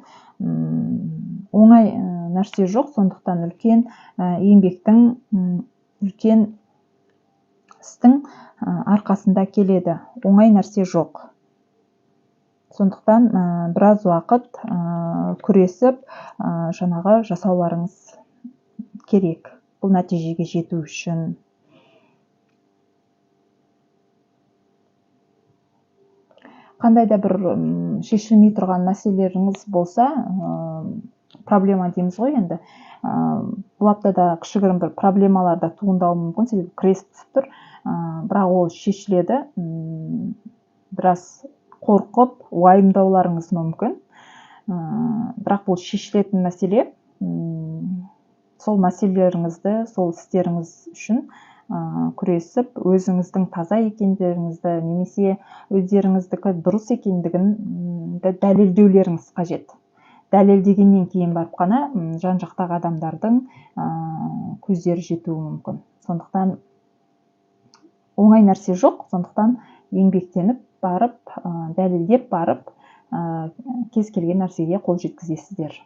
Оңай нәрсе жоқ, сондықтан үлкен еңбектің, үлкен істің арқасында келеді. Оңай нәрсе жоқ. Сондықтан біраз уақыт күресіп, жаңағы жасауларыңыз керек бұл нәтижеге жету үшін. Қандай да бір шешілмей тұрған мәселелеріңіз болса, проблема дейміз ғой енді. Бұл аптада кішігірім бір проблемалар да туындауы мүмкін, себебі крест түсіп тұр. Бірақ ол шешіледі. Біраз қорқып, уайымдауларыңыз мүмкін. Бірақ бұл шешілетін мәселе. Сол мәселелеріңізді, сол істеріңіз үшін күресіп, өзіңіздің таза екендеріңізді немесе өздеріңіздікі дұрыс екендігін дәлелдеулеріңіз қажет. Дәлелдегеннен кейін барып қана жан-жақтағы адамдардың көздері жетуі мүмкін. Сондықтан оңай нәрсе жоқ, сондықтан еңбектеніп барып, дәлелдеп барып, кез келген нәрсеге қол жеткізесіздер.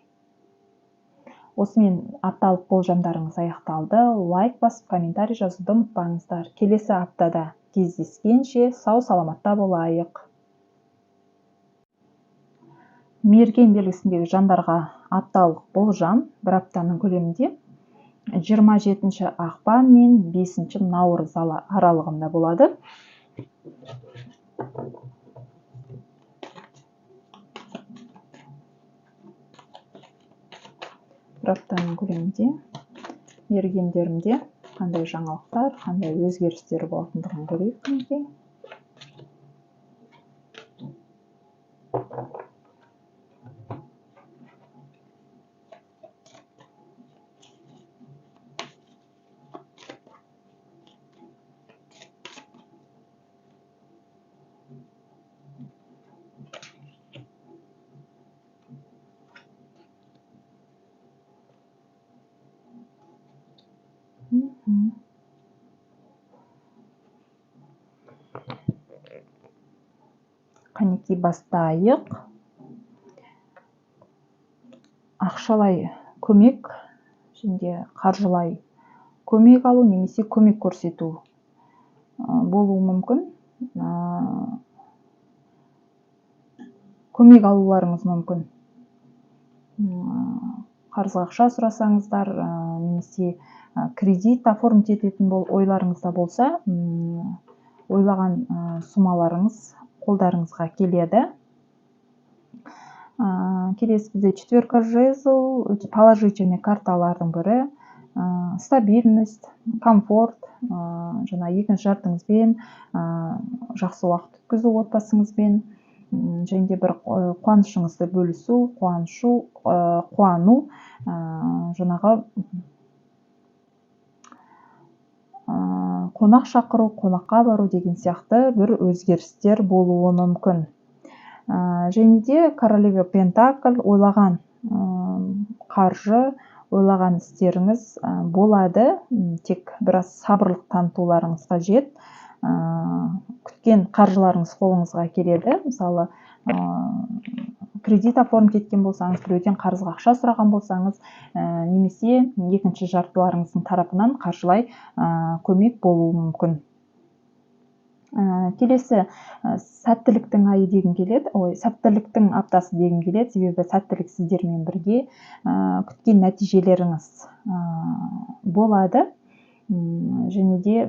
Осымен апталық болжамдарыңыз аяқталды. Лайк басып, комментарий жазуды ұмытпаңыздар. Келесі аптада кездескенше сау-саламатта болайық. Мерген белгісіндегі жандарға апталық болжам бір аптаның көлемінде 27 ақпан мен 5 наурыз аралығында болады. Бір аптаның көлемінде мергендерімде қандай жаңалықтар, қандай өзгерістер болатындығын көрейік мінекей. Қанеки, бастайық. Ақшалай көмек және қаржылай көмек алу немесе көмек көрсету болуы мүмкін. Көмек алуларыңыз мүмкін. Қарызға ақша сұрасаңыздар, немесе кредит оформить ететін ойларыңызда болса, ойлаған суммаларыңыз қолдарыңызға келеді. Келесі бізде четверка жезл, өте положительный карталардың бірі. Стабильность, комфорт, жаңа екінші жартыңызбен, жақсы уақыт өткізу отбасыңызбен, және де бір қуанышыңызды бөлісу, қуану, жаңағы қонақ шақыру, қонаққа бару деген сияқты бір өзгерістер болуы мүмкін. Және де королева пентакль, ойлаған қаржы, ойлаған істеріңіз болады. Тек біраз сабырлық танытуларыңыз қажет. Күткен қаржыларыңыз қолыңызға келеді. Мысалы, кредит оформить еткен болсаңыз, біреуден қарызға ақша сұраған болсаңыз, немесе екінші жартыларыңыздың тарапынан қаржылай көмек болуы мүмкін. Келесі сәттіліктің айы дегім келеді, ой, сәттіліктің аптасы дегім келеді, себебі сәттілік сіздермен бірге, күткен нәтижелеріңіз болады. Және де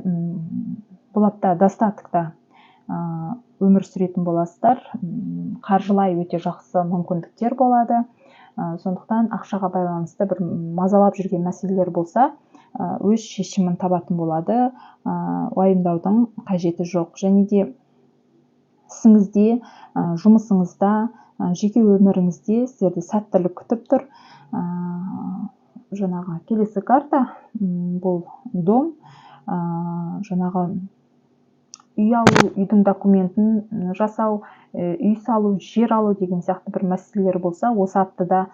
бұл апта достатокта өмір сүретін боласыздар. Қаржылай өте жақсы мүмкіндіктер болады. Сондықтан ақшаға байланысты бір мазалап жүрген мәселелер болса, өз шешімін табатын болады, уайымдаудың қажеті жоқ. Және де ісіңізде, жұмысыңызда, жеке өміріңізде сіздерді сәттілік күтіп тұр. Жаңағы келесі карта, бұл дом, жаңағы үй алу, үйдің документін жасау, үй салу, жер алу деген сияқты бір мәселелер болса, осы аптада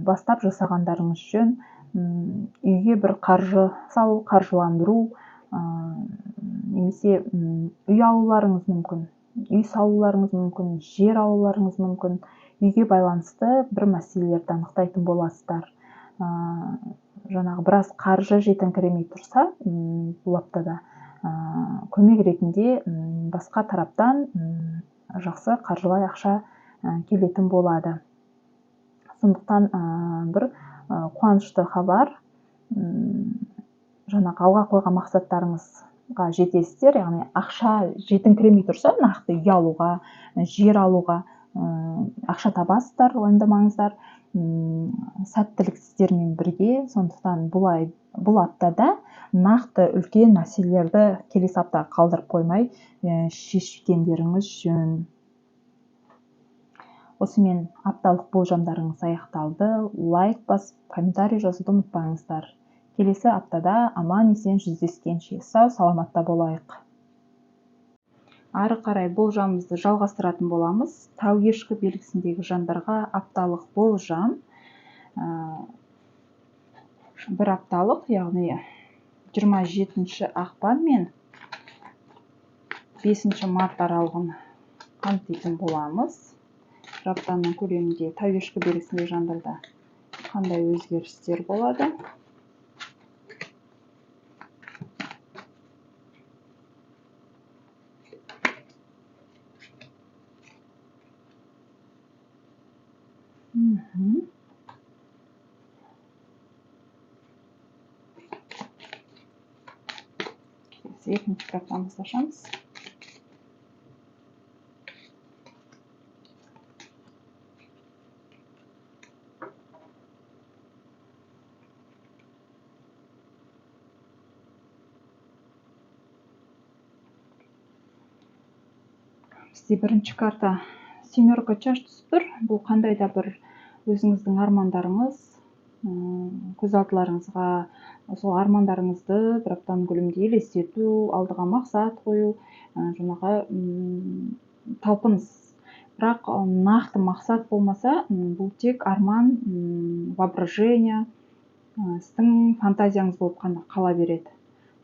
бастап жасағандарыңыз жөн. Үйге бір қаржы салу, қаржыландыру, немесе үй алуларыңыз мүмкін, үй салуларыңыз мүмкін, жер алуларыңыз мүмкін. Үйге байланысты бір мәселелерді анықтайтын боласыздар. Жаңағы біраз қаржы жетіңкіремей тұрса, бұл аптада көмек ретінде басқа тараптан жақсы қаржылай ақша келетін болады. Сондықтан бір қуанышты хабар, жаңағы алға қойған мақсаттарыңыз жетесіздер, яғни ақша жетіңкіремей тұрса, нақты үй алуға, жер алуға ақша табасыздар, уайымдамаңыздар. Сәттілік сіздермен бірге. Сондықтан бұл аптада нақты үлкен мәселелерді келесі аптаға қалдырып қоймай шешкендеріңіз жөн. Осымен апталық болжамдарыңыз аяқталды. Лайк басып, комментарий жазуды ұмытпаңыздар. Келесі аптада аман есен жүздескенше сау саламатта болайық. Ары қарай болжамымызды жалғастыратын боламыз. Тау ешкі белгісіндегі жандарға апталық болжам бір апталық, яғни 27 ақпан мен 5 март аралығын қамтитын боламыз. Бір аптаның көлемінде тау ешкі белгісіндегі жандарда қандай өзгерістер болады? Екінші картамызды ашамыз. Бізде бірінші карта семерка чаш түсіп тұр. Бұл қандай да бір өзіңіздің армандарыңыз, көз алдыларыңызға сол армандарыңызды бір аптаның көлемінде елестету, алдыға мақсат қою, жаңағы талпыныс. Бірақ нақты мақсат болмаса, бұл тек арман, воображение, сіздің фантазияңыз болып қана қала береді.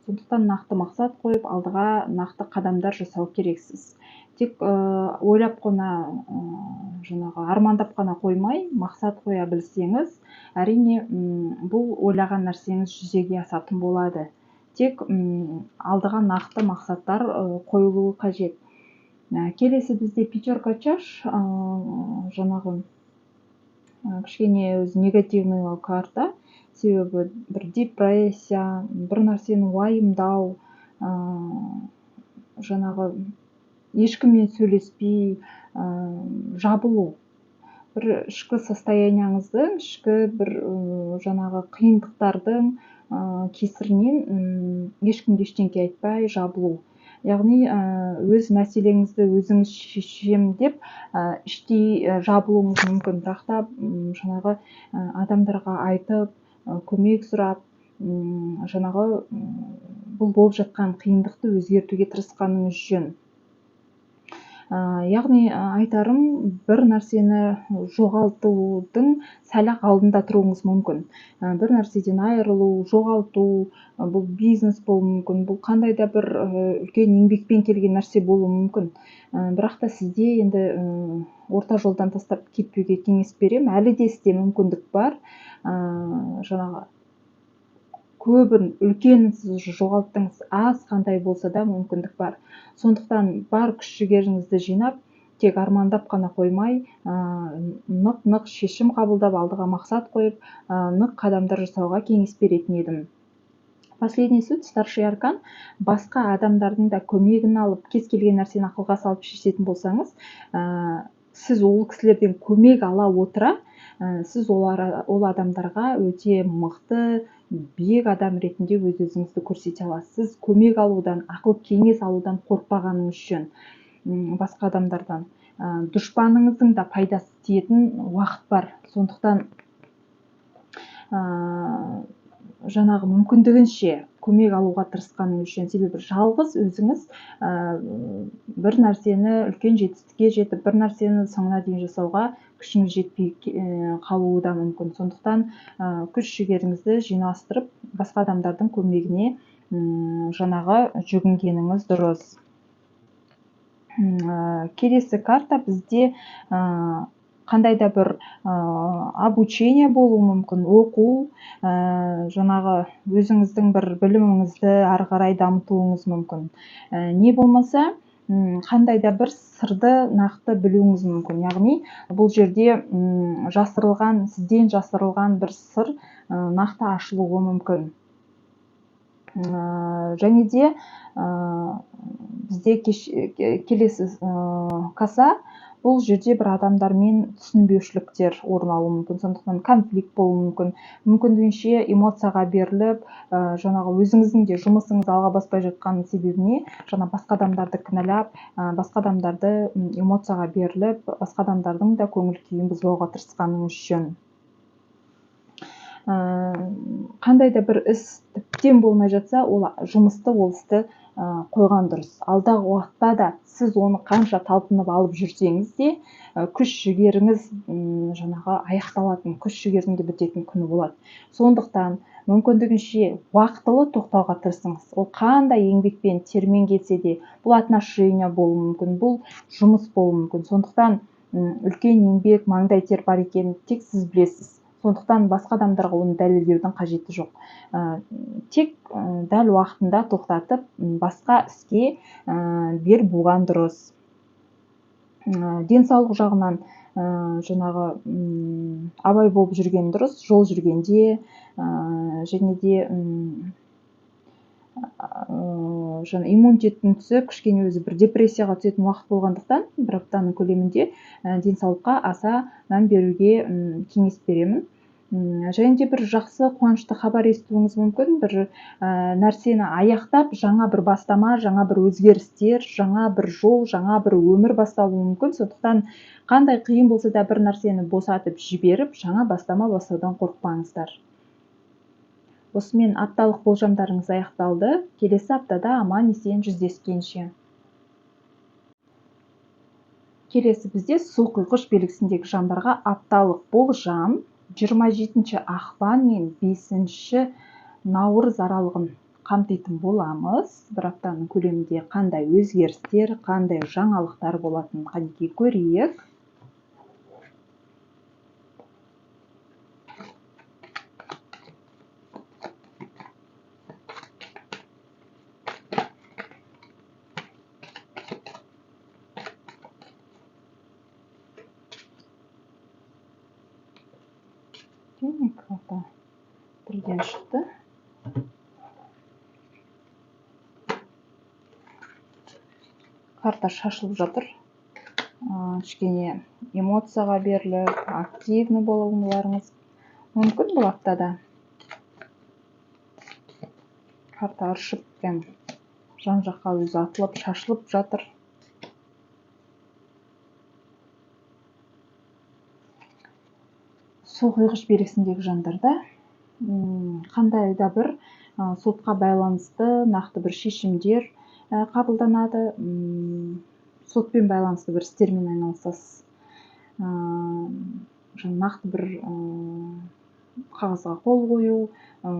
Сондықтан нақты мақсат қойып, алдыға нақты қадамдар жасау керексіз. Тек ойлап қана, жаңағы армандап қана қоймай, мақсат қоя білсеңіз, әрине бұл ойлаған нәрсеңіз жүзеге асатын болады. Тек алдыға нақты мақсаттар қойылуы қажет. Келесі бізде пятерка чаш, жаңағы кішкене өзі негативный карта, себебі бір депрессия, бір нәрсені уайымдау, жаңағы ешкіммен сөйлеспей, жабылу, бір ішкі состояниеңіздің, ішкі бір жаңағы қиындықтардың кесірінен ешкімге ештеңке айтпай жабылу. Яғни өз мәселеңізді өзіңіз шешем деп іштей жабылуыңыз мүмкін, бірақ та жаңағы адамдарға айтып, көмек сұрап, жаңағы бұл болып жатқан қиындықты өзгертуге тырысқаныңыз жөн. Яғни айтарым, бір нәрсені жоғалтудың сәл-ақ алдында тұруыңыз мүмкін. Бір нәрседен айырылу, жоғалту, бұл бизнес болуы мүмкін, бұл қандай да бір үлкен еңбекпен келген нәрсе болуы мүмкін. Бірақ та сізде енді орта жолдан тастап кетпеуге кеңес беремін. Әлі де сізде мүмкіндік бар. Жаңағы көбін үлкен сіз жоғалттыңыз, аз қандай болса да мүмкіндік бар. Сондықтан бар күш жігеріңізді жинап, тек армандап қана қоймай, нық-нық шешім қабылдап, алдыға мақсат қойып, нық қадамдар жасауға кеңес беретін едім. Последний суд, старший аркан, басқа адамдардың да көмегін алып, кез келген нәрсені ақылға салып шешетін болсаңыз, сіз ол кісілерден көмек ала отыра, сіз ол адамдарға өте мықты, биік адам ретінде өз-өзіңізді көрсете аласыз. Сіз көмек алудан, ақыл кеңес алудан қорықпағаныңыз жөн. Басқа адамдардан. Дұшпаныңыздың да пайдасы тиетін уақыт бар. Сондықтан жаңағы мүмкіндігінше көмек алуға тырысқаныңыз жөн. Себебі жалғыз өзіңіз бір нәрсені үлкен жетістікке жетіп, бір нәрсені соңына дейін жасауға күшіңіз жетпей қалуы да мүмкін. Сондықтан күш жігеріңізді жинастырып, басқа адамдардың көмегіне жаңағы жүгінгеніңіз дұрыс. Келесі карта бізде қандай да бір обучение болуы мүмкін, оқу, жаңағы өзіңіздің бір біліміңізді ары қарай дамытуыңыз мүмкін. Не болмаса, қандай да бір сырды нақты білуіңіз мүмкін. Яғни бұл жерде жасырылған, сізден жасырылған бір сыр нақты ашылуы мүмкін. Және де бізде келесі коса, бұл жерде бір адамдармен түсінбеушіліктер орын алуы мүмкін, сондықтан конфликт болуы мүмкін. Мүмкіндігінше эмоцияға беріліп, жаңағы өзіңіздің де жұмысыңыз алға баспай жатқан себебіне жаңа басқа адамдарды кінәлап, басқа адамдарды эмоцияға беріліп, басқа адамдардың да көңіл күйін бұзбауға тырысқаныңыз жөн. Қандай да бір іс тіптен болмай жатса, ол жұмысты, ол істі қойған дұрыс. Алдағы уақытта да сіз оны қанша талпынып алып жүрсеңіз де, күш жігеріңіз, жаңағы аяқталатын, күш жігердің де бітетін күні болады. Сондықтан мүмкіндігінше уақытылы тоқтауға тырысыңыз. Ол қандай еңбекпен, термен келсе де, бұл отношения болуы мүмкін, бұл жұмыс болуы мүмкін. Сондықтан үлкен еңбек, маңдай тер бар екенін тек сіз білесіз. Сондықтан басқа адамдарға оны дәлелдеудің қажеті жоқ. Тек дәл уақытында тоқтатып, басқа іске бел буған дұрыс. Денсаулық жағынан жаңағы абай болып жүрген дұрыс, жол жүргенде, және де жаңа иммунитеттің түсіп, кішкене өзі бір депрессияға түсетін уақыт болғандықтан, бір аптаның көлемінде денсаулыққа аса мән беруге кеңес беремін. Және де бір жақсы қуанышты хабар естуіңіз мүмкін, бір нәрсені аяқтап, жаңа бір бастама, жаңа бір өзгерістер, жаңа бір жол, жаңа бір өмір басталуы мүмкін. Сондықтан қандай қиын болса да бір нәрсені босатып жіберіп, жаңа бастама бастаудан қорықпаңыздар. Осымен апталық болжамдарыңыз аяқталды. Келесі аптада аман есен жүздескенше. Келесі бізде су құйғыш белгісіндегі жандарға апталық болжам 27 ақпан мен 5 наурыз аралығын қамтитын боламыз. Бір аптаның көлемінде қандай өзгерістер, қандай жаңалықтар болатынын қанекей көрейік. Карта бірден шықты. Карта шашылып жатыр. Кішкене эмоцияға беріліп, активні болуларыңыз мүмкін бұл аптада. Карта ыршып, прям жан-жаққа өзі атылып, шашылып жатыр. Су құйғыш белгісіндегі жандарда қандай да бір сотқа байланысты нақты бір шешімдер қабылданады. Сотпен байланысты бір істермен айналысасыз. Нақты бір қағазға қол қою,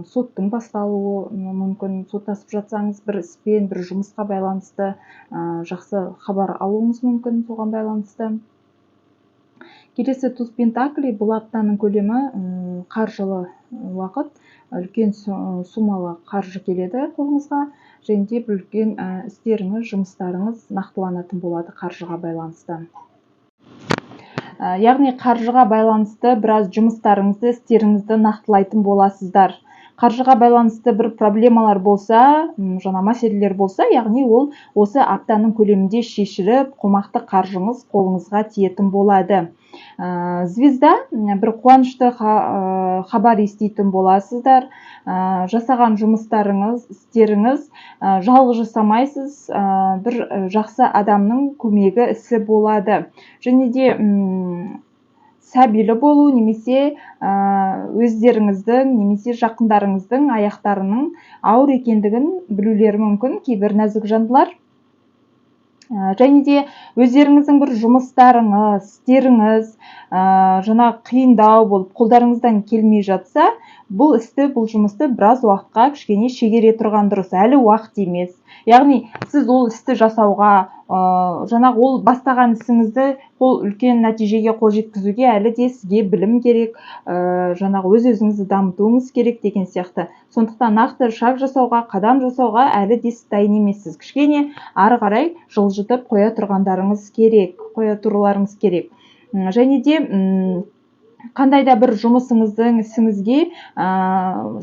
соттың басталуы мүмкін. Соттасып жатсаңыз, бір іспен, бір жұмысқа байланысты жақсы хабар алуыңыз мүмкін соған байланысты. Келесі туз пентаклей, бұл аптаның көлемі қаржылы уақыт, үлкен суммалы қаржы келеді қолыңызға, және де бір үлкен істеріңіз, жұмыстарыңыз нақтыланатын болады қаржыға байланысты. Яғни қаржыға байланысты біраз жұмыстарыңызды, істеріңізді нақтылайтын боласыздар. Қаржыға байланысты бір проблемалар болса, жаңа мәселелер болса, яғни ол осы аптаның көлемінде шешіліп, қомақты қаржыңыз қолыңызға тиетін болады. Звезда, бір қуанышты хабар еститін боласыздар. Жасаған жұмыстарыңыз, істеріңіз, жалғыз жасамайсыз, бір жақсы адамның көмегі, ісі болады. Және де сәбилі болу немесе өздеріңіздің немесе жақындарыңыздың аяқтарының ауыр екендігін білулері мүмкін кейбір нәзік жандылар. Және де өздеріңіздің бір жұмыстарыңыз, істеріңіз, жаңа қиындау болып қолдарыңыздан келмей жатса, бұл істі, бұл жұмысты біраз уақытқа кішкене шегере тұрған дұрыс, әлі уақыт емес. Яғни сіз ол істі жасауға, жаңағы ол бастаған ісіңізді қол үлкен нәтижеге қол жеткізуге әлі де сізге білім керек, жаңағы өз-өзіңізді дамытуыңыз керек деген сияқты. Сондықтан нақты шаг жасауға, қадам жасауға әлі де сіз дайын емессіз. Кішкене ары қарай жылжытып қоя тұрғандарыңыз керек, қоя тұруларыңыз керек. Және де, Қандай да бір жұмысыңыздың, ісіңізге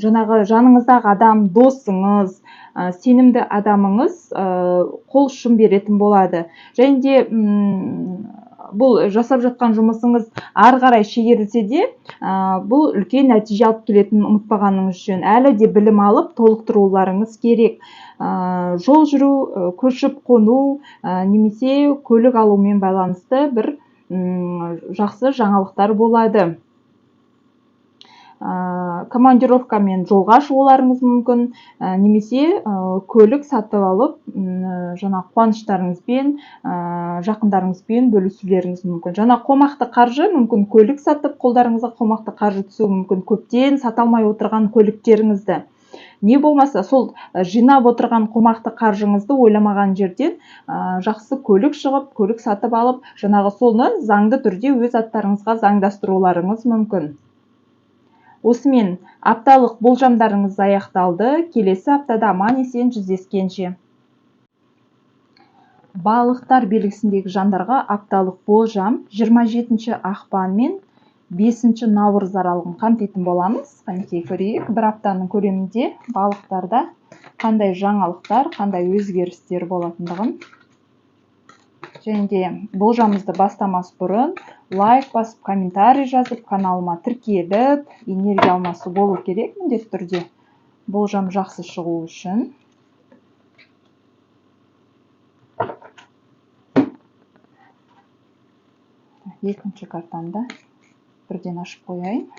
жаңағы жаныңыздағы адам, досыңыз, сенімді адамыңыз қол ұшын беретін болады. Және де бұл жасап жатқан жұмысыңыз ары қарай шегерілсе де, бұл үлкен нәтиже алып келетінін ұмытпағаныңыз жөн. Әлі де білім алып толықтыруларыңыз керек. Жол жүру, көшіп қону, немесе көлік алумен байланысты бір жақсы жаңалықтар болады. Командировкамен жолға шығуларыңыз мүмкін, немесе көлік сатып алып, жаңа қуаныштарыңызбен, жақындарыңызбен бөлісулеріңіз мүмкін. Жаңа қомақты қаржы мүмкін, көлік сатып қолдарыңызға қомақты қаржы түсуі мүмкін, көптен сата алмай отырған көліктеріңізді. Не болмаса сол жинап отырған қомақты қаржыңызды ойламаған жерден жақсы көлік шығып, көлік сатып алып, жаңағы соны заңды түрде өз аттарыңызға заңдастыруларыңыз мүмкін. Осымен апталық болжамдарыңыз аяқталды. Келесі аптада аман-есен жүздескенше. Балықтар белгісіндегі жандарға апталық болжам 27 ақпан мен 5 наурыз аралығын қамтитын боламыз. Қанекей көрейік, бір аптаның көлемінде балықтарда қандай жаңалықтар, қандай өзгерістер болатындығын. Және де болжамымызды бастамас бұрын лайк басып, комментарий жазып, каналыма тіркеліп, энергия алмасу болу керек міндетті түрде болжам жақсы шығу үшін. Екінші картаны да бірден ашып қояйын.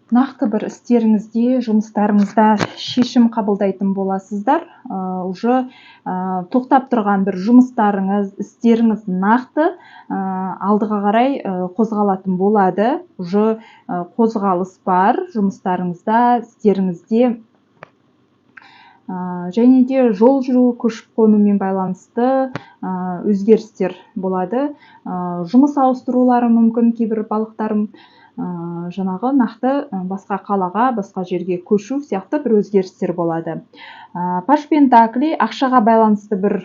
Нақты бір істеріңізде, жұмыстарыңызда шешім қабылдайтын боласыздар. Уже тоқтап тұрған бір жұмыстарыңыз, істеріңіз нақты алдыға қарай қозғалатын болады. Уже қозғалыс бар жұмыстарыңызда, істеріңізде. Және де жол жүру, көшіп қонумен байланысты өзгерістер болады. Жұмыс ауыстырулары мүмкін кейбір балықтарым. Жаңағы нақты басқа қалаға, басқа жерге көшу сияқты бір өзгерістер болады. Паш пентакли ақшаға байланысты бір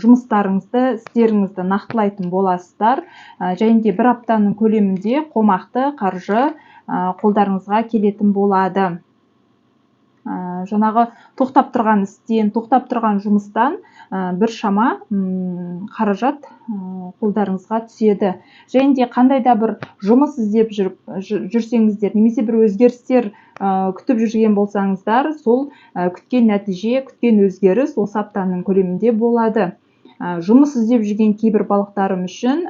жұмыстарыңызды, істеріңізді нақтылайтын боласыздар. Және де бір аптаның көлемінде қомақты қаржы қолдарыңызға келетін болады. Жаңағы тоқтап тұрған істен, тоқтап тұрған жұмыстан бір шама қаражат қолдарыңызға түседі. Және де қандай да бір жұмыс іздеп жүрсеңіздер, немесе бір өзгерістер күтіп жүрген болсаңыздар, сол күткен нәтиже, күткен өзгеріс осы аптаның көлемінде болады. Жұмыс іздеп жүрген кейбір балықтарым үшін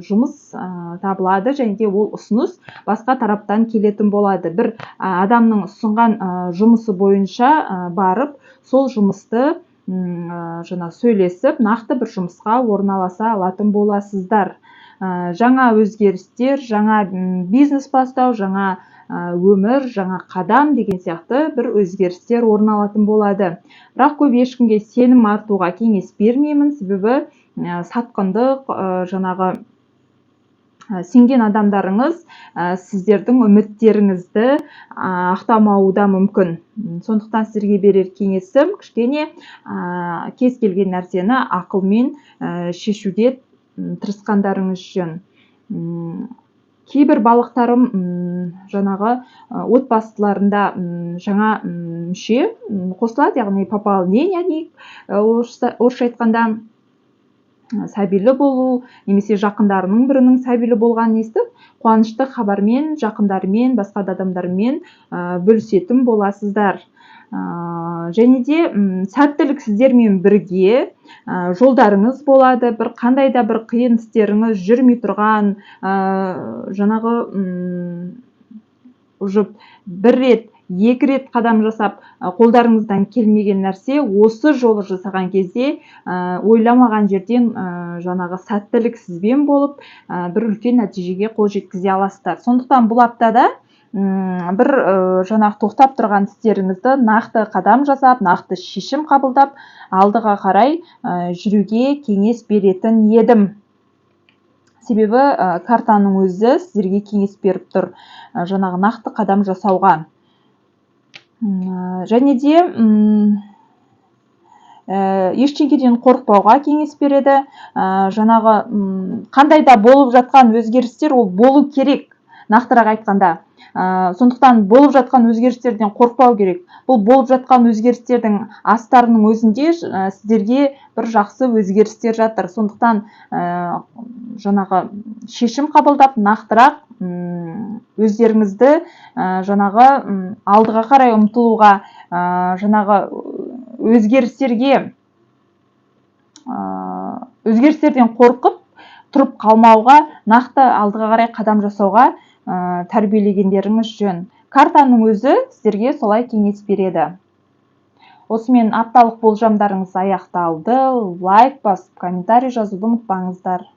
жұмыс табылады, және де ол ұсыныс басқа тараптан келетін болады. Бір адамның ұсынған жұмысы бойынша барып, сол жұмысты жаңа сөйлесіп, нақты бір жұмысқа орналаса алатын боласыздар. Жаңа өзгерістер, жаңа бизнес бастау, жаңа өмір, жаңа қадам деген сияқты бір өзгерістер орын алатын болады. Бірақ көп ешкімге сенім артуға кеңес бермеймін, себебі сатқындық, жаңағы сенген адамдарыңыз сіздердің үміттеріңізді ақтамауы да мүмкін. Сондықтан сіздерге берер кеңесім кішкене кез келген нәрсені ақылмен шешуге тырысқандарыңыз жөн. Кейбір балықтарым жаңағы отбасыларында жаңа мүше қосылады, яғни пополнение дейік, орысша айтқанда сәбилі болу немесе жақындарының бірінің сәбилі болғанын естіп, қуанышты хабармен, жақындарымен, басқа да адамдармен бөлісетін боласыздар. Және де сәттілік сіздермен бірге, жолдарыңыз болады, бір қандай да бір қиын істеріңіз жүрмей тұрған, жаңағы, уже бір рет, екі рет қадам жасап, қолдарыңыздан келмеген нәрсе осы жолы жасаған кезде, ойламаған жерден, жаңағы сәттілік сізбен болып, бір үлкен нәтижеге қол жеткізе аласыздар. Сондықтан бұл аптада, бір, жаңағы тоқтап тұрған істеріңізді нақты қадам жасап, нақты шешім қабылдап, алдыға қарай, жүруге кеңес беретін едім. Себебі картаның өзі сіздерге кеңес беріп тұр, жаңағы нақты қадам жасауға. Және де ештеңеден қорықпауға кеңес береді. Жаңағы қандай да болып жатқан өзгерістер, ол болу керек, нақтырақ айтқанда. Сондықтан болып жатқан өзгерістерден қорықпау керек. Бұл болып жатқан өзгерістердің астарының өзінде сіздерге бір жақсы өзгерістер жатыр. Сондықтан жаңағы шешім қабылдап, нақтырақ өздеріңізді жаңағы алдыға қарай ұмтылуға, жаңағы өзгерістерден қорқып тұрып қалмауға, нақты алдыға қарай қадам жасауға тәрбиелегендеріңіз жөн. Картаның өзі сіздерге солай кеңес береді. Осымен апталық болжамдарыңыз аяқталды. Лайк басып, комментарий жазуды ұмытпаңыздар.